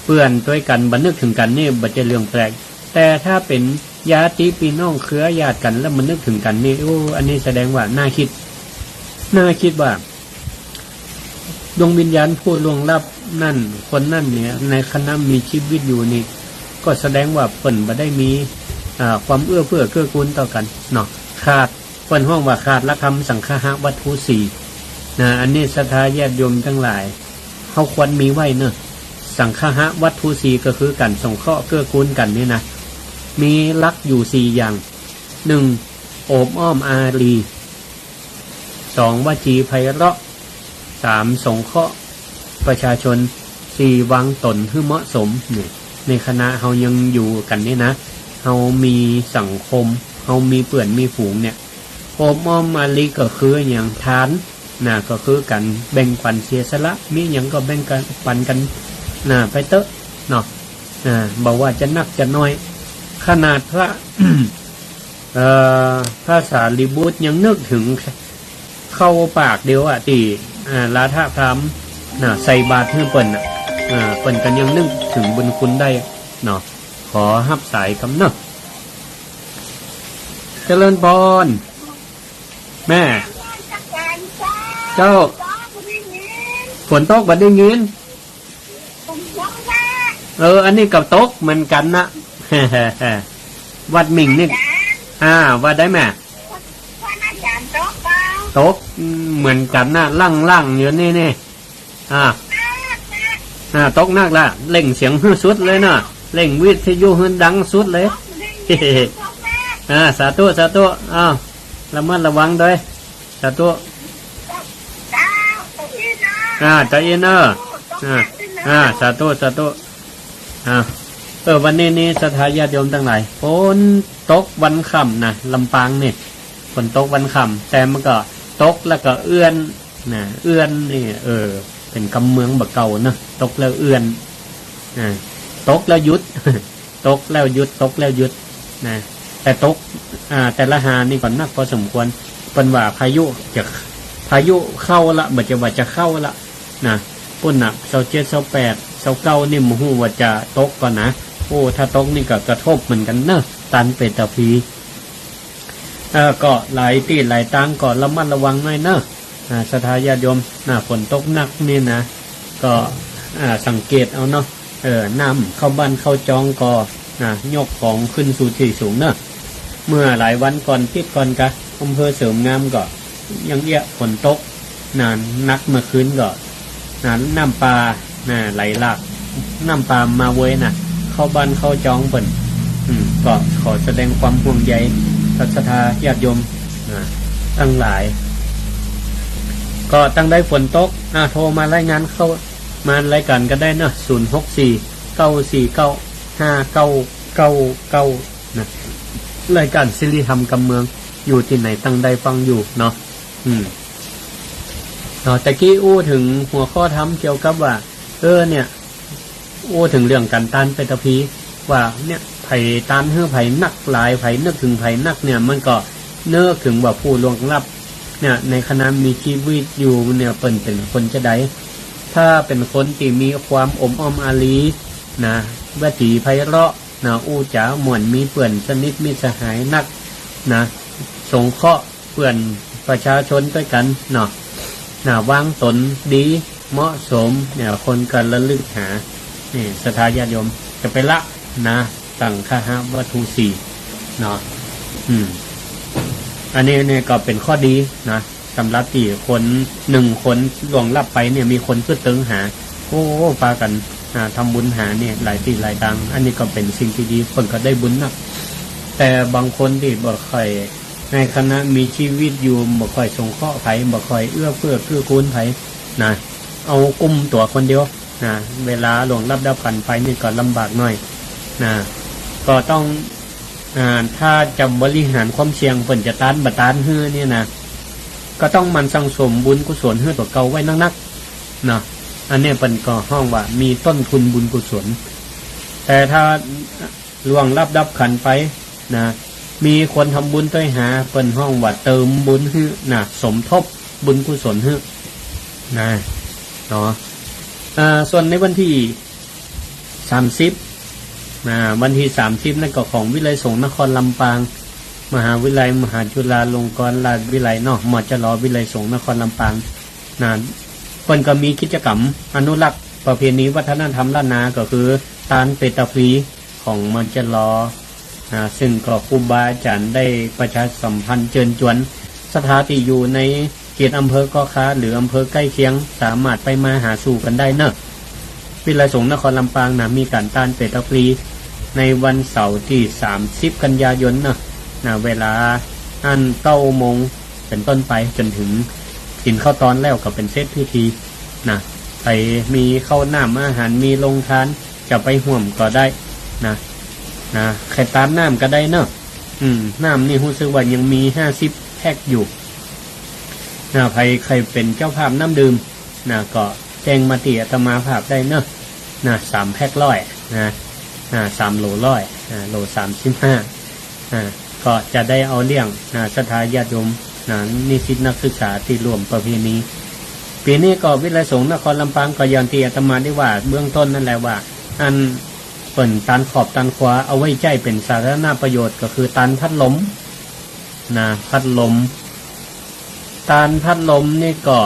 เปื้อนตวยกั๋นบ่นึกเถิงกั๋นนี่บ่ใจ้เรื่องแปลก แต่ถ้าเป๋นญาติปี้น้องเครือญาติกั๋นแล้วบ่นึกเถิงกั๋นนี่ โอ้ อันนี้แสดงว่าน่าคิด น่าคิดว่า ดวงวิญญาณผู้ล่วงลับนั้น คนนั้นเนี่ย ในขณะมีชีวิตอยู่นี่ ก็แสดงว่าเปิ้นบ่ได้มี อ่า ความเอื้อเฟื้อเกื้อกูลต่อกั๋นเนาะ ขาด เปิ้นฮ้องว่าขาดหลักธรรมสังฆะวัตถุสี่นะ อันนี้ศรัทธาญาติโยมตังหลาย เฮาควรมีไว้เนาะ สังฆะวัตถุสี่ก็คือก๋านสงเคราะห์เกื้อกูลกั๋นนี่นะ มีหลักอยู่สี่อย่าง หนึ่ง โอบอ้อมอารี สอง วจีไพเราะ สาม สงเคราะห์ประชาชน สี่ วางต๋นหื้อเหมาะสม นี่ ในขณะเฮายังอยู่กั๋นนี่นะ เฮามีสังคม เฮามีเปื้อนมีฝูงเนี่ย โอบอ้อมอารีก็คือหยัง ทาน นะ ก็คือก๋านแบ่งปั๋นเสียสละ มีหยังก็แบ่งกั๋นปั๋นกั๋น นะ ไปเต๊อะ เนาะ นะ บ่ว่าจะนักจะน้อย ขนาดพระ เอ่อ พระสารีบุตรยังนึกเถิงข้าวปากเดียวอะ ตี้ อ่า ราธะพราหมณ์ นะ ใส่บาตรหื้อเปิ้นน่ะ อ่า เปิ้นก็ยังนึกเถิงบุญคุณได้ เนาะ ขอฮับสายกำเนาะ เจริญพร แม่ เจ้า ฝนตกบ่ได้ยิน เออ อันนี้ก็ตกเหมือนกั๋นนะ วัดหมิ่งนี่ อ่า ว่าได้แม่ ตก อืม เหมือนกั๋นนะ ลั่งๆ อยู่นี่นี่ อ่า อ่า ตกนักละ เร่งเสียงหื้อสุดเลยเนาะ เร่งวิทยุหื้อดังสุดเลย อ่า สาธุ สาธุ อ้าว ระมัดระวังด้วย สาธุ อ่า เจ้าอินเอ้อ อ่า อ่า สาธุ สาธุ อ่า เออ วันนี้นี่ศรัทธาญาติโยมตังหลาย ฝนตกวันค่ำนะ ลำปางนี่ ฝนตกวันค่ำ แต่มันก็ตกแล้วก็เอื้อนนะ เอื้อนนี่ เออ เป๋นกำเมืองบ่าเก่าเนาะ ตกแล้วเอื้อน อ่า ตกแล้วหยุด ตกแล้วหยุด ตกแล้วหยุด นะ แต่ตก อ่า แต่ละหานี่ก็นักพอสมควร เปิ้นว่าพายุจะ พายุเข้าละ บ่ใจ้ว่าจะเข้าละ นะ ปู้นน่ะ ซาวเจ็ด ซาวแปด ซาวเก้า นี่บ่ฮู้ว่าจะตกก่อนะ โอ้ ถ้าตกนี่ก็กระทบเหมือนกั๋นเนาะ ตานเปตตาภี เอ่อ ก็หลายตี้หลายตางก็ระมัดระวังหน่อยเนาะ อ่า ศรัทธาญาติโยม นะ ฝนตกนักนี่นะ ก็ อ่า สังเกตเอาเนาะ เออ น้ำเข้าบ้านเข้าจองก็ นะ ยกของขึ้นสู่ตี้สูงเนาะ เมื่อหลายวันก่อนติดก่อนกะ อำเภอเสริมงามก็ยังเอี้ยฝนตก นะ นักเมื่อคืนก็ นะ น้ำป่า นะ ไหลหลาก น้ำป่ามาเวยนะ เข้าบ้านเข้าจองเปิ้น อืม ก็ขอแสดงความห่วงใยกับศรัทธาญาติโยม นะ ตังหลาย ก็ตังใดฝนตก อ่า โทรมารายงานเข้ามารายก๋านก็ได้เนาะ ศูนย์หกสี่ เก้าสี่เก้า ห้าเก้าเก้าเก้า นะ รายก๋านสิริธรรมกำเมือง อยู่ตี้ไหนตังใดฟังอยู่เนาะ อืม เนาะ ตะกี้อู้เถิงหัวข้อธรรมเกี่ยวกับว่า เออ เนี่ย อู้เถิงเรื่องก๋านตานเปตตาภี ว่าเนี่ย ใผตานหื้อใผนักหลาย ใผนึกเถิงใผนักเนี่ย มันก็นึกเถิงว่าผู้ล่วงลับ เนี่ย ในขณะมีจีวิตอยู่เนี่ย เปิ้นเป๋นคนจาใด ถ้าเป๋นคนตี้มีความอบอ้อมอารี นะ วจีไพเราะ นะ อู้จ๋าม่วน มีเปื้อนสนิทมิตรสหายนัก นะ สงเคราะห์เปื้อนประชาชนตวยกั๋นเนาะ นะ วางตนดี เหมาะสม เนี่ย คนก็ระลึกหา นี่ ศรัทธาญาติโยม จะไปละ นะ สังฆะวัตถุสี่ เนาะ อืม อันนี้เนี่ยก็เป๋นข้อดีนะ สำหรับตี้คน หนึ่งคนล่วงลับไปเนี่ย มีคนกึ๊ดเติงหา โอ้ ปากั๋น อ่า ทำบุญหาเนี่ย หลายตี้หลายตาง อันนี้ก็เป๋นสิ่งตี้ดี เปิ้นก็ได้บุญนัก แต่บางคนตี้บ่ค่อย ในขณะมีจีวิตอยู่ บ่ค่อยสงเคราะห์ใผ บ่ค่อยเอื้อเฟื้อเกื้อกูลใผ นะ เอากุ้มตั๋วคนเดียว นะ เวลาล่วงลับดับขันธ์ไปนี่ก็ลำบากหน่อย นะ ก็ต้อง อ่า ถ้าจะบริหารความเสี่ยง เปิ้นจะตานบ่ตานหื้อเนี่ยนะ ก็ต้องหมั่นสั่งสมบุญกุศลหื้อตั๋วเก่าไว้นักๆ เนาะ อันเนี้ยเปิ้นก็ฮ้องว่ามีต้นทุนบุญกุศล แต่ถ้าล่วงลับดับขันธ์ไปนะ มีคนทำบุญตวยหา เปิ้นฮ้องว่าเติมบุญหื้อนะ สมทบบุญกุศลหื้อนะ เนาะ อ่า ส่วนในวันตี้ สามสิบ อ่า วันตี้ สามสิบ นั้นก็ของวิทยาลัยสงฆ์นครลำปาง มหาวิทยาลัยมหาจุฬาลงกรณราชวิทยาลัยเนาะ มจร วิทยาลัยสงฆ์นครลำปาง นะ เปิ้นก็มีกิจกรรมอนุรักษ์ประเพณีวัฒนธรรมล้านนา ก็คือตานเปตตาภีของ มจร นะ ซึ่งก็ครูบาอาจ๋ารย์ได้ประชาสัมพันธ์เจิญจวนศรัทธาตี้อยู่ในเขตอำเภอก่อข่า หรืออำเภอใก้เคียง สามารถไปมาหาสู่กั๋นได้เนาะ วิทยาลัยสงฆ์นครลำปางนะ มีก๋านตานเปตตาภีในวันเสาร์ตี้ สามสิบ กันยายนเนาะ นะ เวลาอั้น เก้าโมงเป๋นต้นไป จ๋นเถิงกิ๋นข้าวตอนแล้วก็เป๋นเสร็จพิธีนะ ใผมีข้าวน้ำอาหาร มีโรงทาน จะไปฮ่วมก็ได้นะ นะ ใผตานน้ำก็ได้เนาะ อืม น้ำนี่ฮู้สึกว่ายังมีห้าสิบแพ็คอยู่นะ ใผใค่เป๋นเจ้าภาพน้ำดื่มนะ ก็แจ้งมาตี้อาตมาภาพได้เนาะ นะ สามแพ็คร้อยนะ อ่า สามโหลร้อย อ่า โหลสามสิบห้า อ่า ก็จะได้เอาเลี้ยงนะ ศรัทธาญาติโยมนะ นิสิตนักศึกษาตี้ร่วมประเพณี ปี๋นี้ก็วิทยาลัยสงฆ์นครลำปางก็อย่างตี้อาตมาได้ว่าเบื้องต้นนั่นแหละว่า อันเปิ้นตานขอบตานควาเอาไว้ใจ๊เป๋นสาธารณประโยชน์ ก็คือตานพัดลมนะ พัดลม ตานพัดลมนี่ก็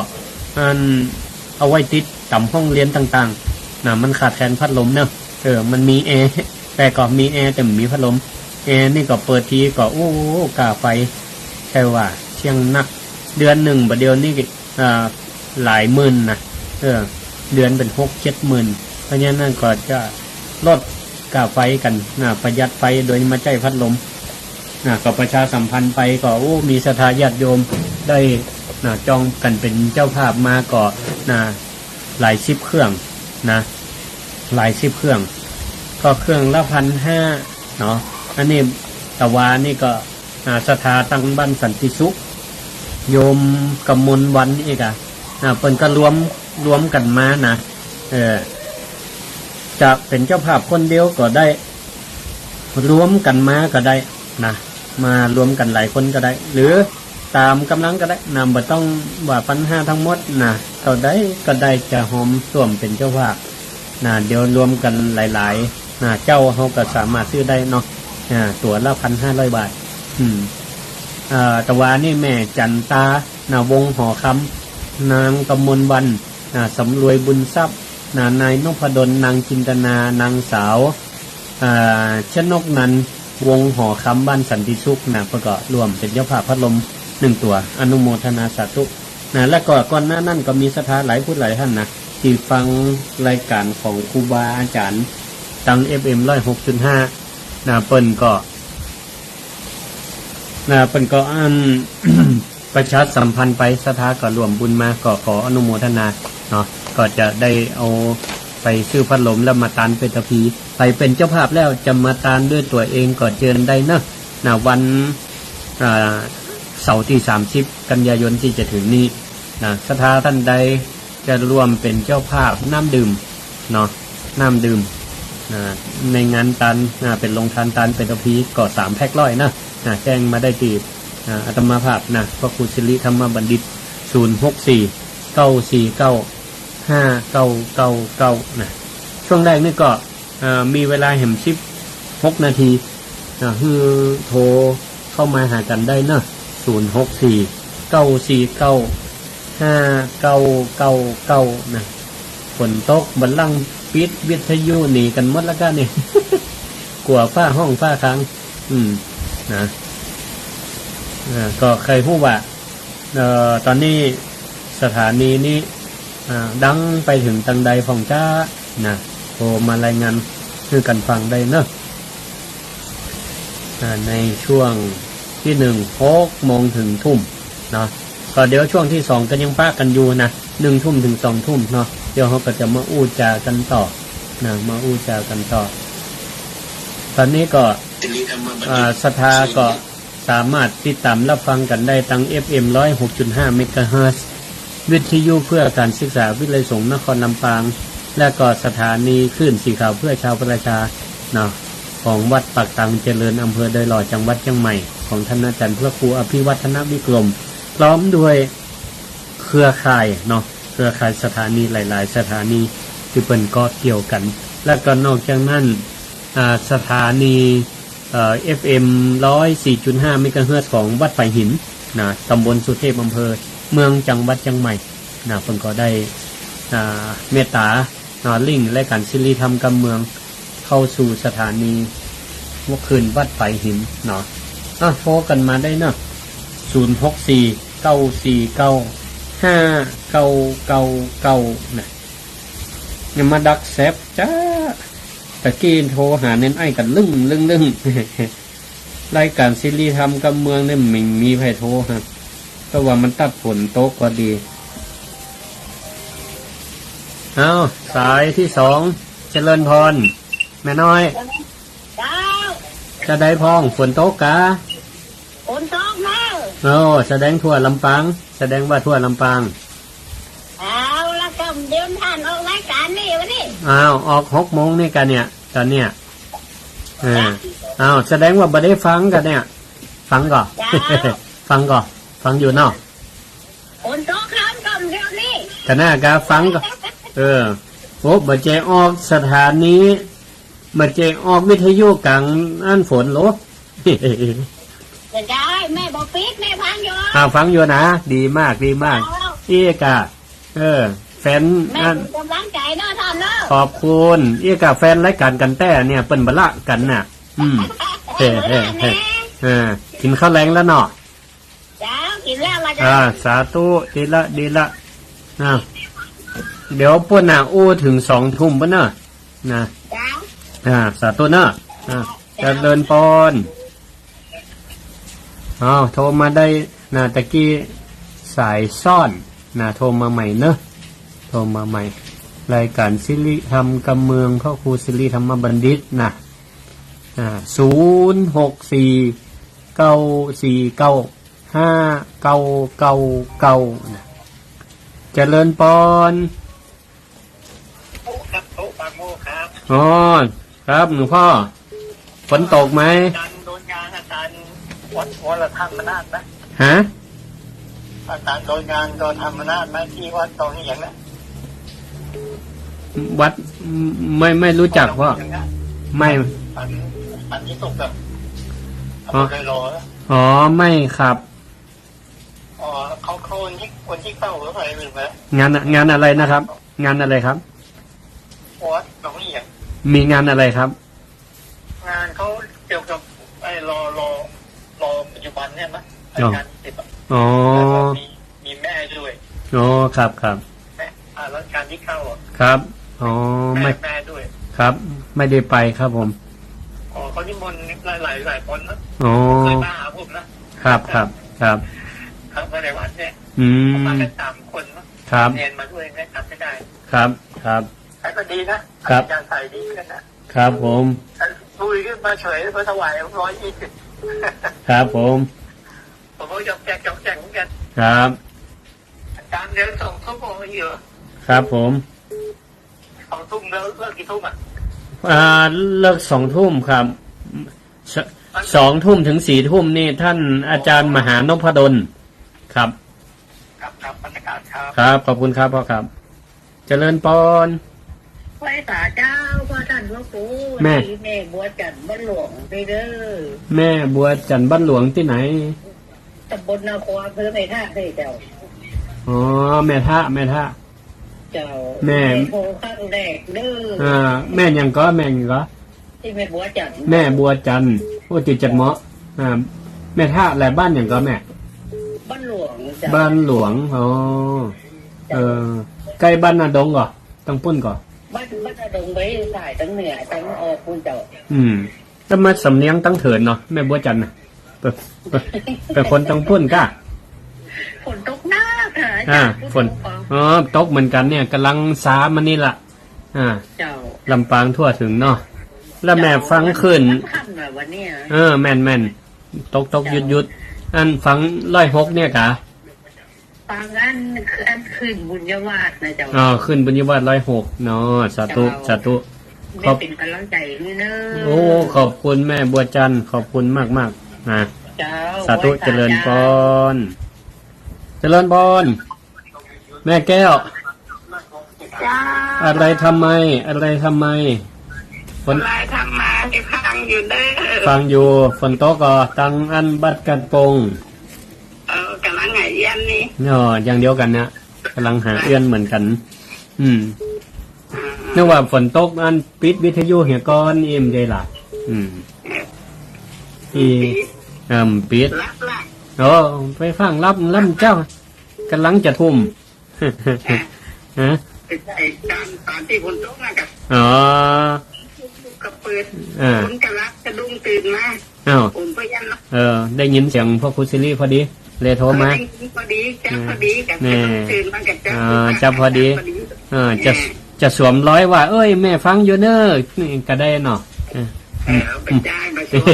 อันเอาไว้ติดต๋ามห้องเฮียนต่างๆ นะ มันขาดแคลนพัดลมเนาะ เออ มันมีแอร์ แต่ก็มีแอร์แต่บ่มีพัดลม แอร์นี่ก็เปิดทีก็ โอ้ ก้าไฟ ใจ้ว่าเสี้ยงนัก เดือนนึ่งบ่าเดี่ยวนี้ อ่า หลายหมื่นนะ เออ เดือนเป๋นหกเจ็ดหมื่น เพราะฉะนั้นก็จะลดก้าไฟกั๋นนะ ประหยัดไฟโดยมาใจ๊พัดลมนะ ก็ประชาสัมพันธ์ไปก็ โอ้ มีศรัทธาญาติโยมได้นะ จองกั๋นเป๋นเจ้าภาพมาก็นะ หลายสิบเครื่องนะ หลายสิบเครื่อง ก็เครื่องละพันห้าเนาะ อันนี้ตะวานี่ก็ อ่า ศรัทธาตังบ้านสันติสุข โยมกมลวรรณอีกอะ อ่า เปิ้นก็รวม รวมกั๋นมานะ เออ จะเป๋นเจ้าภาพคนเดียวก็ได้ รวมกั๋นมาก็ได้นะ มารวมกั๋นหลายคนก็ได้ หรือต๋ามก๋ำลังก็ได้นะ บ่ต้องว่าพันห้าตังหมดนะ เต้าใดก็ได้จะหอมส้วมเป๋นเจ้าภาพนะ เดี๋ยวรวมกั๋นหลายๆ นะ เจ้าเฮาก็สามารถซื้อได้เนาะ อ่า ตั๋วละพันห้าร้อยบาท อืม อ่า ตะวานี่แม่จันตา นะ วงศ์หอคำ นางกมลวรรณ นะ สำรวยบุญทรัพย์ นะ นายนพดล นางจินตนา นางสาว อ่า ชนกนันท์ วงศ์หอคำ บ้านสันติสุขนะ เปิ้นก็ร่วมเป๋นเจ้าภาพพัดลมนึ่งตั๋ว อนุโมทนาสาธุนะ แล้วก็ก่อนหน้านั้นก็มีศรัทธาหลายผู้หลายต้านนะ ตี้ฟังรายก๋านของครูบาอาจ๋ารย์ตัง เอฟเอ็ม ร้อยหกจุดห้า นะ เปิ้นก็ นะ เปิ้นก็อัน ประชาสัมพันธ์ไป ศรัทธาก็ร่วมบุญมา ก็ขออนุโมทนาเนาะ ก็จะได้เอาไปซื้อพัดลมแล้วมาตานเปตพี ใผเป๋นเจ้าภาพแล้วจะมาตานด้วยตั๋วเองก็เจิญได้เนาะ นะ วัน อ่า เสาร์ตี้สามสิบ กัญญายนตี้จะเถิงนี้นะ ศรัทธาต้านใด จะร่วมเป๋นเจ้าภาพน้ำดื่มเนาะ น้ำดื่ม อ่า ในงานตาน อ่า เป๋นโฮงตาน ตานเปตพีก็สามแพ็คร้อยนะ อ่า แจ้งมาได้ตี้ อ่า อาตมาภาพนะ พระครูสิริธรรมบัณฑิต ศูนย์หกสี่ เก้าสี่เก้า ห้าเก้าเก้าเก้า นะ ช่วงแรกนี่ก็ อ่า มีเวลาแหมสิบหกนาที อ่า หื้อโทรเข้ามาหากั๋นได้เนาะ ศูนย์หกสี่ เก้าสี่เก้า ห้าเก้าเก้าเก้า นะ ฝนตก บ่าลังปิดวิทยุหนีกั๋นหมดแล้วก้านี่ กั๋วฟ้าฮ้องฟ้าคาง อืม นะ อ่า ก็ใค่ฮู้ว่า เอ่อ ต๋อนนี้สถานีนี้ อ่า ดังไปเถิงตังใดพ่องจ๊า นะ โทรมารายงานหื้อกั๋นฟังได้เนาะ อ่า ในช่วงตี้นึ่ง หกโมงเถิงทุ่มเนาะ ก็เดี๋ยวช่วงตี้สองก็ยังปะกั๋นอยู่นะ นึ่งทุ่มเถิงสองทุ่มเนาะ เดี๋ยวเฮาก็จะมาอู้จ๋ากั๋นต่อนะ มาอู้จ๋ากั๋นต่อ ต๋อนนี้ก็ อ่า ศรัทธาก็ สามารถติดต๋ามรับฟังกั๋นได้ตัง เอฟเอ็ม ร้อยหกจุดห้า เมกะเฮิรตซ์ วิทยุเพื่อการศึกษาวิทยาลัยสงฆ์นครลำปาง และก็สถานีคลื่นสีขาวเพื่อชาวประชา เนาะ ของวัดปากตังเจริญ อำเภอดอยหล่อ จังหวัดเจียงใหม่ ของท่านอาจารย์พระครูอภิวัฒนวิกรม พร้อมด้วยเครือข่ายเนาะ เครือข่ายสถานีหลายๆ สถานีตี้เปิ้นเกาะเกี่ยวกั๋น และก็นอกจากนั้น อ่า สถานี เอ่อ เอฟเอ็ม ร้อยสี่จุดห้า เมกะเฮิรตซ์ ของวัดฝายหิน นะ ตำบลสุเทพ อำเภอเมือง จังหวัดเจียงใหม่ นะ เปิ้นก็ได้ อ่า เมตต๋า นะ ลิงก์รายก๋านสิริธรรมกำเมือง เข้าสู่สถานีคลื่นวัดฝายหิน เนาะ อ่ะ โทรกั๋นมาได้เนาะ ศูนย์หกสี่ เก้าสี่เก้า ห้าเก้าเก้าเก้า นะ อย่ามาดักแซบจ๊า ตะกี้โทรหาเน้นไอ้กั๋นลึ่งลึ่งลึ่ง รายก๋านสิริธรรมกำเมืองเนี่ยไม่มีใผโทรฮะ ก็ว่ามันตัดฝนตกพอดี เอา สายตี้สอง เจริญพร แม่น้อย เจ้า จะใดพ่อง ฝนตกกา ฝนตกเนาะ โอ้ แสดงทั่วลำปาง แสดงว่าทั่วลำปาง เอาละก็เดี๋ยวท่านออกรายก๋านนี่วันนี้ อ้าว ออกหกโมงนี่กาเนี่ย ต๋อนเนี้ย เออ จ้ะ อ้าว แสดงว่าบ่ได้ฟังกาเนี่ย ฟังก่อ จ้ะ ฟังก่อ ฟังอยู่เนาะ ฝนตกครับก็เดี๋ยวนี้ กาหน้ากาฟังก่อ เออ โอ้ บ่เจออกสถานี บ่เจออกวิทยุก๋างอันฝนโหล บ่ได้ แม่บ่ปิด แม่ฟังอยู่ อ่า ฟังอยู่นะ ดีมาก ดีมาก เจ้า เอ้ยกะ เออ แฟน แม่ อัน เป๋นก๋ำลังใจ๋เนาะท่านเนาะ ขอบคุณ เอ้ยกะ แฟนรายก๋านกั๋นแต๊เนี่ย เปิ้นบ่ละกั๋นน่ะ อืม เฮ้ เฮ้ เฮ้ เฮ้ อ่า กิ๋นข้าวแลงแล้วเนาะ เจ้า กิ๋นแล้วล่ะเจ้า อ่า สาธุ ดีละ ดีละ อ่า เดี๋ยวปู้นน่ะ อู้เถิงสองทุ่มปู้นเนาะ นะ เจ้า อ่า สาธุเนาะ อ่า เจ้า เจริญปอน อ้าว โทรมาได้นะ ตะกี้สายซ้อนนะ โทรมาใหม่เนอะ โทรมาใหม่ รายการสิริธรรมกำเมือง พระครูสิริธรรมบัณฑิตนะ อ่า ศูนย์หกสี่ เก้าสี่เก้า ห้าเก้าเก้าเก้า นะ เจริญปอน โอ้ ครับ โอ้ ปากโมกข์ครับ อ๋อ ครับ หลวงพ่อ ฝนตกไหม อาจารย์โดนงาน อาจารย์วัดวรธรรมนาถนะ ฮะ อาจารย์โดนงาน โดนธรรมนาถไหม ที่วัดตองเหยียงนะ วัด ไม่ ไม่รู้จักพ่อ ไม่ อัน อันนี้สุกอะ อ๋อ เคยรอนะ อ๋อ ไม่ครับ อ๋อ เขา เขาวันที่ วันที่เก้าหรือเปล่า ลืมไปแล้ว งานอะ งานอะไรนะครับ งานอะไรครับ วัดหนองเหยียง มีงานอะไรครับ งานเขาเกี่ยวกับไอ้รอ รอ รอปัจจุบันเนี่ยนะ อ๋อ อาจารย์สิบอะ อ๋อ แล้วก็มี มีแม่ด้วย อ๋อ ครับ ครับ แม่ อ่า รัชกาลที่เก้าอะ ครับ อ๋อ แม่ ไม่ แม่ด้วย ครับ ไม่ได้ไปครับผม อ๋อ เขานิมนต์หลาย หลาย หลายคนนะ อ๋อ เคยมาหาผมนะ ครับ ครับ ครับ ครับ มาในวัดเนี่ย อืม มากันสามคนนะ ครับ เนนมาด้วยนะ จำไม่ได้ ครับ ครับ แต่ก็ดีนะ ครับ อาจารย์ใส่ดีขึ้นนะ ครับผม ลุยขึ้นมาเฉย มาถวายร้อยยี่สิบ ครับผม ผมก็จอกแจกจอกแจกเหมือนกัน ครับ อาจารย์เดี๋ยวสองทุ่มคงอยู่ ครับผม สองทุ่มแล้วเลิกกี่ทุ่มอะ อ่า เลิกสองทุ่มครับ ส- สองทุ่มถึงสี่ทุ่มนี่ท่านอาจารย์มหานพดล ครับ ครับ ครับ นมัสการครับ ครับ ขอบคุณครับพ่อครับ เจริญปอน ไหว้สาเจ้า พ่อท่านพระครู แม่ วันนี้แม่บัวจันทร์บ้านหลวงไปเด้อ แม่บัวจันทร์บ้านหลวงตี้ไหน ตำบลนาคอ อำเภอแม่ทะเลยเจ้า อ๋อ แม่ทะ แม่ทะ เจ้า แม่ แม่โทรครั้งแรกเด้อ อ่า แม่หยังก่อ แม่หยังก่อ ตี้แม่บัวจันทร์ แม่บัวจันทร์ โอ้ จื้อจัดเหมาะ อ่า แม่ทะแหละ บ้านหยังก่อแม่ บ้านหลวงเจ้า บ้านหลวง อ๋อ เจ้า เออ ใก้บ้านนาดงก่อ ตังปุ้นก่อ บ้าน บ้านนาดงไปสายตังเหนือ ตังออกปุ้นเจ้า อืม แล้วมาสำเนียงตังเถินเนาะ แม่บัวจันทร์น่ะ เปิ้น เปิ้น เปิ้นคนตังปุ้นก่อ ฝนตกหนักค่ะ อ่า อาจารย์ ฝน พูดตรงๆ อ๋อ ตกเหมือนกั๋นเนี่ย ก่ำลังซามานี่ละ อ่า เจ้า ลำปางทั่วเถิงเนาะ แล้วแม่ฟังคลื่น เจ้า ค่ำๆ น่ะวันเนี้ย เออ แม่นๆ ตกๆ เจ้า หยุดๆ อันฟังร้อยหกเนี่ยก่อ ฟังอัน อันคลื่นบุญญาวาสนะเจ้า อ๋อ คลื่นบุญญาวาสร้อยหกเนาะ สาธุ เจ้า สาธุ แม่ ขอบ เป๋นก๋ำลังใจ๋หื้อเน่อ โอ้ ขอบคุณแม่บัวจันทร์ ขอบคุณมากๆ นะ เจ้า สาธุ ไหว้สา เจริญปอน เจ้า เจริญปอน แม่แก้ว เจ้า อะไรทำไม อะไรทำไม ฝน อะไรทำไม ฟังอยู่เน่อ ฟังอยู่ ฝนตกก่อ ตังอันบัดกัดปง เออ ก๋ำลังหาเอี้ยนนี่ อ๋อ อย่างเดียวกั๋นนะ ก๋ำลังหาเอี้ยนเหมือนกั๋น อืม อ่า นึกว่าฝนตกอันปิดวิทยุเหียก่อน อิมได้ละ อืม อี เอิ่ม ปิด หลับละ โอ้ ไปฟังหลับ หลับเจ้า ก๋ำลังจะทุ่ม ฮะ ไปใส่ตอน ตอนตี้ฝนตกนะ ก็ อ๋อ ก็เปิด อ่า ฝนก็หลับ สะดุ้งตื่นมา อ้าว ผมก็ยัง เออ ได้ยินเสียงพ่อครูสิริพอดี เลยโทรมา เออ ได้ยินพอดี จับพอดี อืม กับ นี่ สะดุ้งตื่นมากับจับ อ่า พอดี จับพอดี จับพอดี อ่า จะ เออ จะสวมรอยว่า เอ้ย แม่ฟังอยู่เน่อ นี่ก็ได้เนาะ เออ เออ ไปจ่าย ไปสวม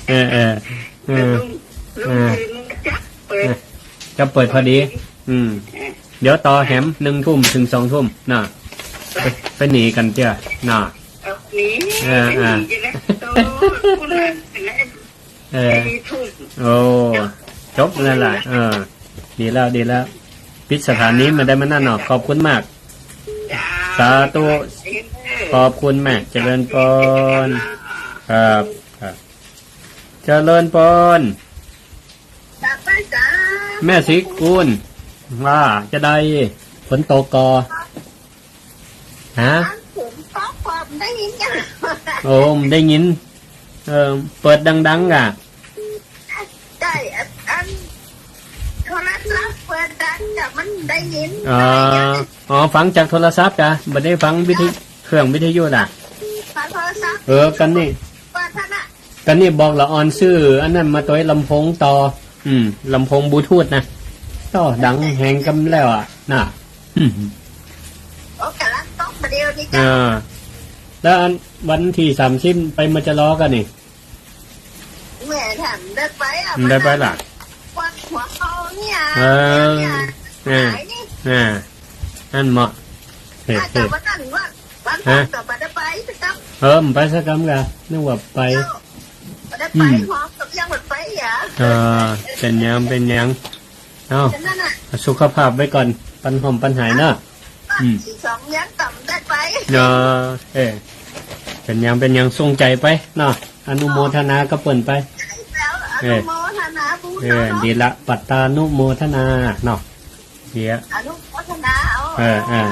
เออ เออ เออ สะดุ้ง สะดุ้งตื่นมาจับเปิด เออ จับเปิดพอดี อืม เดี๋ยวต่อแหมหนึ่งทุ่มเถิงสองทุ่มนะ ไป ไปหนีกั๋นเตี้ยนะ เออ หนี เออ หนี อ่า อยู่นะ โต คุณน่ะ เออ สี่ทุ่ม โอ้ จบแล้วล่ะ เออ ดีแล้ว ดีแล้ว ปิดสถานีมาได้มานั่นเนาะ ขอบคุณมาก จ้า สาธุ ขอบคุณแม่ เจริญปอน ครับ ครับ เจริญปอน แม่ศรีกุล ว่าจะได้ฝนตกก่อ ฮะ ฝนตกก่อ ได้ยินจ้ะ โอ้ ได้ยิน เออ เปิดดังๆ ก่ะ ใจ้ อัน อันโทรศัพท์เปิดดังจ้ะ มันได้ยิน อ๋อ อ๋อ ฟังจากโทรศัพท์ก่ะ บ่ได้ฟังวิทยุ เครื่องวิทยุน่ะ ฟังโทรศัพท์ เออ กั๋นนี่ เปิดเถาะนะ กั๋นนี่บอกละอ่อนซื้ออันนั้นมาตวย ลำโพงต่อ อืม ลำโพงบลูทูธนะ ต่อดังแฮงกำแล้วอะ น่ะ อืม โอ้ ก๋ำลังตกมาเดี๋ยวนี้จ้ะ อ่า แล้วอันวันตี้สามสิบไป มจร ก่ะนี่ แหม แถมได้ไปอะ บ่ได้ไปละ ปวดหัวเข่าเนี่ย เออ เนี่ย อ่า หายนี่ อ่า อั้นเหมาะ เฮ้ย อาจจะ เฮ้ย วันนั้นว่า วันนั้น ฮะ ก็บ่ได้ไปสักกำ เออ บ่ไปสักกำก่ะ นึกว่าไป เจ้า บ่ได้ไป อืม หอบกับยังบ่ไปอ่ะ เออ เป๋นหยัง เป๋นหยัง เอ้า แค่นั้นน่ะ สุขภาพไว้ก่อน ปันหอมปันหายเนาะ อืม สิสองยังกำได้ไป เนาะ เออ เป๋นหยัง เป๋นหยัง ส่งใจ๋ไปเนาะ อนุโมทนากับเปิ้นไป แล้ว เออ อนุโมทนาบุญ เออ เนาะ ดีละ ปัตตานุโมทนาเนาะ เดี๋ยว อนุโมทนาเอา เออ เออ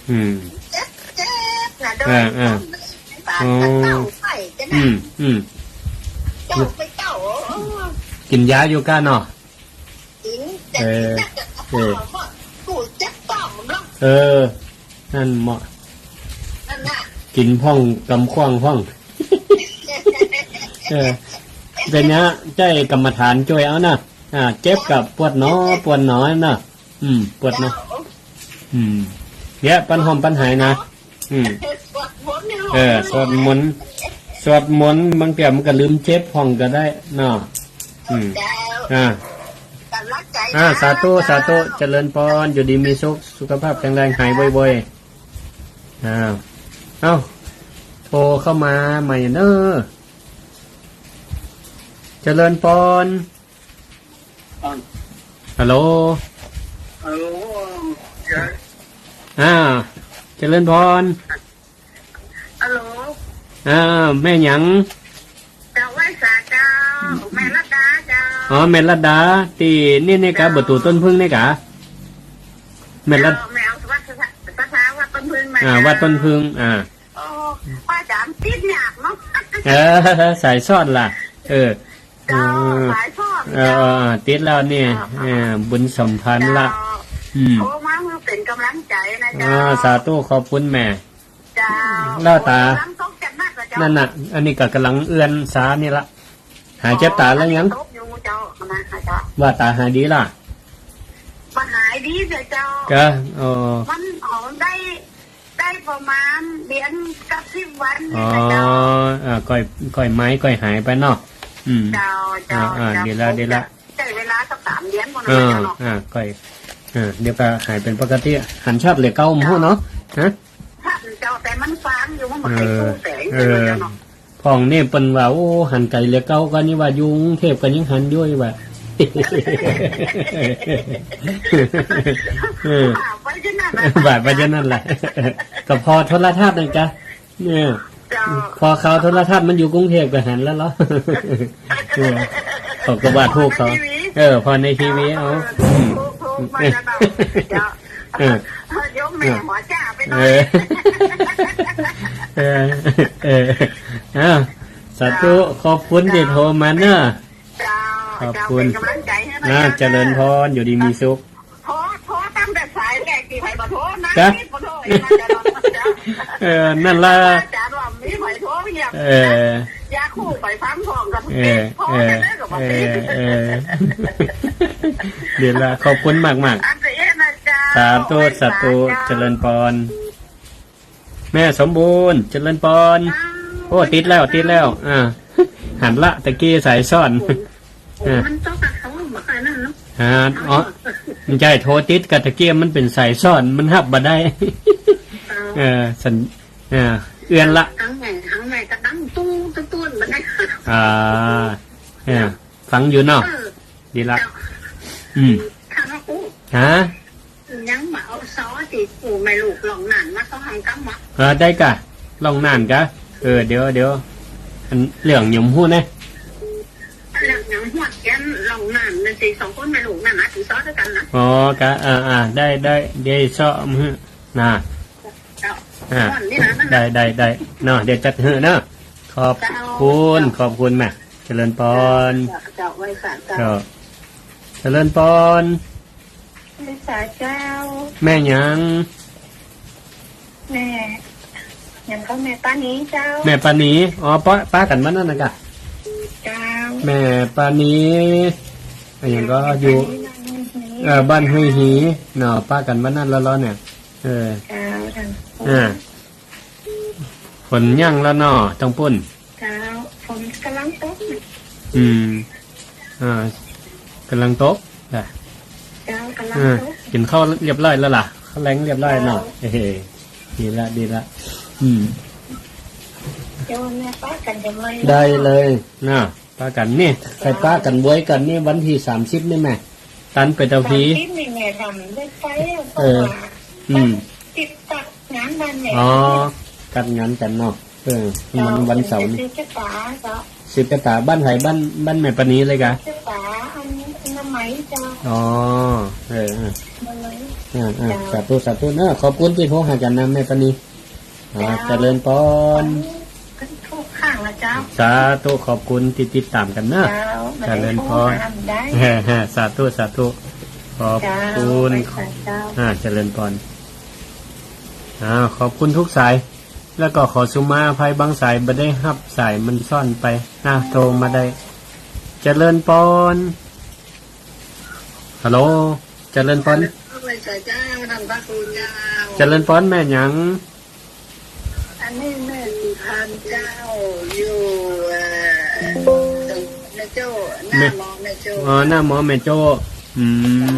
อืม เจ็บ เจ็บนะ เออ เออ โดน บาด อืม เจ้าไปจะนะ อืม อืม เจ้าไปเจ้า เออ กิ๋นยาอยู่ก่ะเนาะ กิ๋น แต่ เออ กิ๋นน่ะ เออ กูเจ็บท้องเนาะ เออ นั่นเหมาะ นั่นน่ะ กิ๋นพ่อง กำขว้างพ่อง เออ เป๋นหยัง ใจ๊กรรมฐานจ้วยเอานะ อ่า เจ็บกับปวดหนอ ปวดหนอนะ อืม ปวดหนอ เจ้า อืม เดี๋ยว ปันหอมปันหายนะ อืม สวดมนต์นี่ลูก เออ สวดมนต์ สวดมนต์ บางเตื้อมันก็ลืมเจ็บพ่องก็ได้เนาะ อืม เจ้า อ่า กำลังใจ๋ อ่า นะ สาธุ เจ้า สาธุ เจริญพร อยู่ดีมีสุข สุขภาพแข็งแรง หายไวๆ อ่า เอ้า โทรเข้ามาใหม่เน้อ เจริญพร ฮัลโหล ฮัลโหล อ่า เจริญพร ฮัลโหล อ่า แม่หยัง เจ้า ไหว้สาเจ้า แม่รัตดาเจ้า อ๋อ แม่รัตดา ตี้นี่ นี่กะ เจ้า บ่อตู้ต้นผึ้งนี่กะ แม่รัต เจ้า แม่เอาวัดสถา สถา วัดต้นผึ้งมา อ่า เจ้า วัดต้นผึ้ง อ่า โอ้ ป้าจ๋า ติดยากเนาะ เออ สายสอดล่ะ เออ เจ้า เออ สายสอด เออ เจ้า เออ เออ ติดแล้วนี่ เจ้า เออ บุญสัมพันธ์ละ เจ้า อืม โอ้ มาเพื่อเป๋นก๋ำลังใจ๋นะเจ้า อ่า สาธุ ขอบคุณแม่ เจ้า แล้วตา โอ้ ก๋ำลังตกจัดหนักอะเจ้า นั่นน่ะ อันนี้ก็ก๋ำลังเอือนสานี่ละ หายเจ็บตาแล้วยัง ตกอยู่เจ้า นะเจ้า ว่าตาหายดีล่ะ บ่หายดีเลยเจ้า ก็ เออ มันหอมได้ ได้ประมาณเดือนกับสิบวันนี่แหละเจ้า อ๋อ อ่า ก้อย ก้อยไม้ก้อยหายไปเนาะ อืม เจ้า เจ้า อ่า อ่า เจ้า ดีละ ดีละ ใจ๊เวลาสักสามเดือนพอ เออ นะเจ้าเนาะ อ่า ก้อย อ่า เดี๋ยวก็หายเป๋นปกติ หันชัดเหลือเก่าหมู่เนาะ ฮะ ชัดเจ้า แต่มันฟางอยู่ มันบ่ค่อยสู้แสง เออ เจ้าเนาะ พ่องนี่เปิ้นว่า โอ้ หันไก๋เหลือเก่า ก็นี่ว่าอยู่กรุงเทพฯก็ยังหันอยู่ว่า เออ บาปไปจั่งนั้นน่ะ บาปไปจั่งนั้นแหละ ก็ผ่อโทรทัศน์นั่นกะ เนี่ย เจ้า ผ่อข่าวโทรทัศน์มันอยู่กรุงเทพฯก็หันแล้วเหรอ เออ เขาก็ว่าถูกเขา ผ่อในทีวี เออ ผ่อในทีวี เอา เออ อืม ถูกๆ มาแล้วเนาะ เจ้า เออ โยมแม่หัวจ้าไปหน่อย เออ เออ เออ อ้าว สาธุ เจ้า ขอบคุณตี้โทรมาเนาะ เจ้า ขอบคุณ เจ้า เป๋นก๋ำลังใจ๋หื้อนะ อ่า เจ้า เจริญพร อยู่ดีมีสุข โทร โทรตั้งแต่สายแรกตี้ใผบ่โทรนะ จ๊ะ ตี้บ่โทรอีกนะ เจ้า เออ นั่นล่ะ อาจ๋ารย์ว่ามีใผโทรเยียะ เออ อยากฮู้ใผฟังพ่องก็ เออ โทรไปเลยก็บ่ติด เออ เออ ดีละ ขอบคุณมากๆ อันเตอร์เอนะเจ้า สาธุ ไหว้สา สาธุ เจ้า เจริญพร แม่สมบูรณ์ เจริญพร อ้าว โอ้ ติดแล้ว ติดแล้ว อ่า หันละ ตะกี้สายซ่อน โอ้ อ่า มันต้องตัดเขาบ่ค่อยนั่นเนาะ อ่า อ๋อ มันใจ้ โทรติดกะตะกี้ มันเป๋นสายซ่อน มันฮับบ่ได้ อ้าว เออ สัญ อ่า เอือนละ หันใหม่ หันใหม่ก็ดังตู้ ตู้ ตู้บ่ได้ อ่า อ่า ฟังอยู่เนาะ เออ ดีละ เจ้า อืม ข้าน้องอู้ ฮะ ยังบ่เอาซอตี้ปู่แม่ลูกร้องนั่นมาสองกำบ่ เออ ได้กะ ร้องนั่นกะ เออ เดี๋ยว เดี๋ยว อันเรื่องหยังฮู้นะ เรื่องหยังฮู้เขียนร้องนั่น นั่นตี้สองคนแม่ลูกนั่นนะ ตี้ซอด้วยกั๋นนะ อ๋อ กะ อ่า อ่า ได้ ได้ เดี๋ยวซอหื้อ นะ เจ้า อ่า ม่วนนี่นะ นั่นนะ ได้ ได้ ได้ เนาะ เดี๋ยวจัดหื้อเนาะ ข ขอบคุณ เจ้า ขอบคุณแม่ เจริญปอน เจ้า เจ้า ไหว้สาเจ้า เจ้า เจริญปอน ไหว้สาเจ้า แม่หยัง แม่ หยังก็แม่ปานีเจ้า แม่ปานี อ๋อ ปะ ปะกั๋นบ้านนั้นนะกะ เจ้า แม่ปานี อะหยังก็อยู่ แม่ปานี บ้านห้วยหี เอ่อ บ้านห้วยหีเนาะ ปะกั๋นบ้านนั้นแล้วเนาะเนี่ย เออ เจ้า อ่า ฝนยังแล้วเนาะ ตางปุ้น เจ้า ฝนก่ำลังตก อืม อ่า ก่ำลังตก จ้ะ เจ้า ก่ำลังตก อ่า กิ๋นข้าวเรียบร้อยแล้วล่ะ ข้าวแลงเรียบร้อยเนาะ เจ้า เฮ้ ดีละ ดีละ อืม เดี๋ยวแม่ปะกั๋นจะไม่ ได้เลยนะ ปะกั๋นนี่ เจ้า ใค่ปะกั๋นบวยกั๋นนี่ วันตี้สามสิบนี่แม่ ตันไปเต้าพี สามสิบนี่แม่ทำได้ไป เออ เพราะว่า อืม ติดตัดงานบ้านแม่ อ๋อ ตัดงานกั๋นเนาะ เออ เจ้า มันวันเสาร์นี่ สืบจะป๋าเจ้า สืบจะป๋า บ้านใผ บ้าน บ้านแม่ปานีเลยกะ จะป๋าอัน อันน้ำไหมเจ้า อ๋อ เออ เออ น้ำไหม อ่า อ่า เจ้า สาธุ สาธุเนาะ ขอบคุณตี้โทรหากั๋นนะแม่ปานี อ่า เจ้า เจริญปอน ทุกครั้งนะเจ้า สาธุ ขอบคุณตี้ติดต๋ามกั๋นนะ เจ้า เจริญปอน ไม่ได้โทรหาได้ เฮ้ เฮ้ สาธุ สาธุ ขอบคุณ เจ้า ไหว้สาเจ้า อ่า เจริญปอน อ่า ขอบคุณทุกสาย แล้วก็ขอสุมาอภัยบางสายบ่ได้ฮับสายมันซ่อนไปนะ โทรมาได้ เจริญปอน ฮัลโหล เจริญปอน ไหว้สาเจ้า ท่านพระครูเจ้า เจริญปอน แม่หยัง อันนี้แม่ศรีพานเจ้า อยู่ เอ่อ แม่โจ้ หน้าหมอแม่โจ้ อ๋อ หน้าหมอแม่โจ้ อืม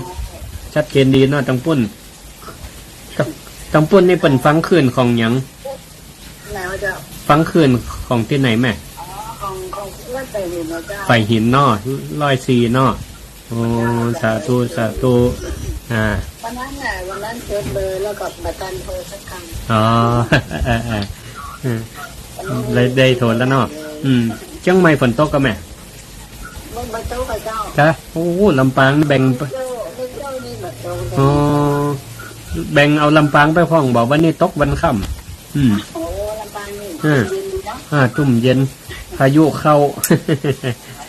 เจ้า ชัดเจนดีเนาะ ตางปุ้น ตาง ตางปุ้นนี่เปิ้นฟังคลื่นของหยัง ไหนวะเจ้า ฟังคลื่นของตี้ไหนแม่ อ๋อ ของ ของวัดไผ่หินนะเจ้า ไผ่หินเนาะ ร้อยสี่เนาะ โอ้ สาธุ สาธุ อ่า วันนั้นน่ะ วันนั้นจดเบอร์แล้วก็บ่ตันโทรสักครั้ง อ๋อ เออ เออ เออ เลยได้โทรแล้วเนาะ อืม เจียงใหม่ฝนตกก่อแม่ บ่ บ่ตกอะเจ้า จ้ะ โอ้ ลำปางแบ่ง แม่โจ้ แม่โจ้นี่บ่ตก อ๋อ แบ่งเอาลำปางไปพ่องบ่ วันนี้ตกวันค่ำ อืม โอ้ ลำปางนี่ อ่า เย็นดีเนาะ อ่า ตุ้มเย็น พายุเข้า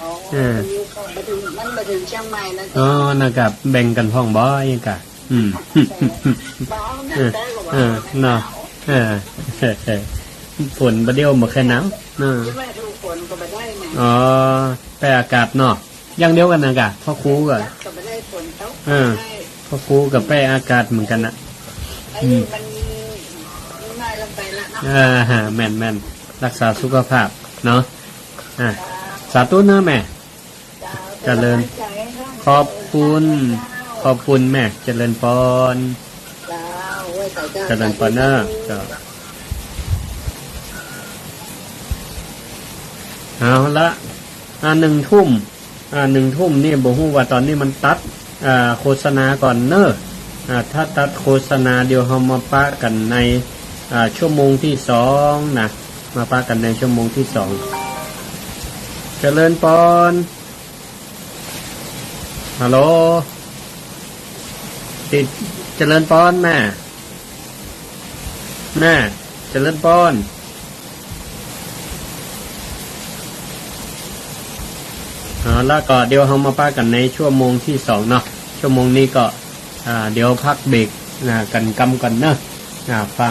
อ๋อ เออ พายุเข้า บ่เถิง มันบ่เถิงเจียงใหม่นะ อ๋อ นะครับ แบ่งกั๋นพ่องบ่ อะหยังกะ อืม บ่เอานะ เออ แต่ก็บ่ เออ เอานะ เนาะ เออ เออ เออ ฝนบ่าเดี่ยวบ่แค่หนาว เออ คิดว่าดูฝนก็บ่ได้นะ อ๋อ แปรอากาศเนาะ อย่างเดียวกั๋นนะกะ พระครูกะ ก็บ่ได้ฝนตก เออ บ่ได้ พระครูกะแปรอากาศเหมือนกั๋นนะ อายุ อืม มันน้อยลงไปละเนาะ อ่าฮะ แม่นๆ รักษาสุขภาพเนาะ อ่า สาธุเนาะแม่ เจ้า เจริญ ขอบคุณ ขอบคุณแม่ เจริญปอน เจ้า ไหว้สาเจ้า เจริญปอนเนาะ เจ้า เอาละ อ่า หนึ่งทุ่ม อ่า หนึ่งทุ่มนี่บ่ฮู้ว่าตอนนี้มันตัด อ่า โฆษณาก่อนเนาะ อ่า ถ้าตัดโฆษณาเดี๋ยวเฮามาปะกั๋นใน อ่า ชั่วโมงตี้สองนะ มาปะกั๋นในชั่วโมงตี้สอง เจริญปอน ฮัลโหล ติด เจริญปอนแม่ แม่ เจริญปอน อ๋อ แล้วก็เดี๋ยวเฮามาปะกั๋นในชั่วโมงตี้สองเนาะ ชั่วโมงนี้ก็ อ่า เดี๋ยวพักเบรก อ่า กั๋นกำก่อนเนาะ อ่า ฟัง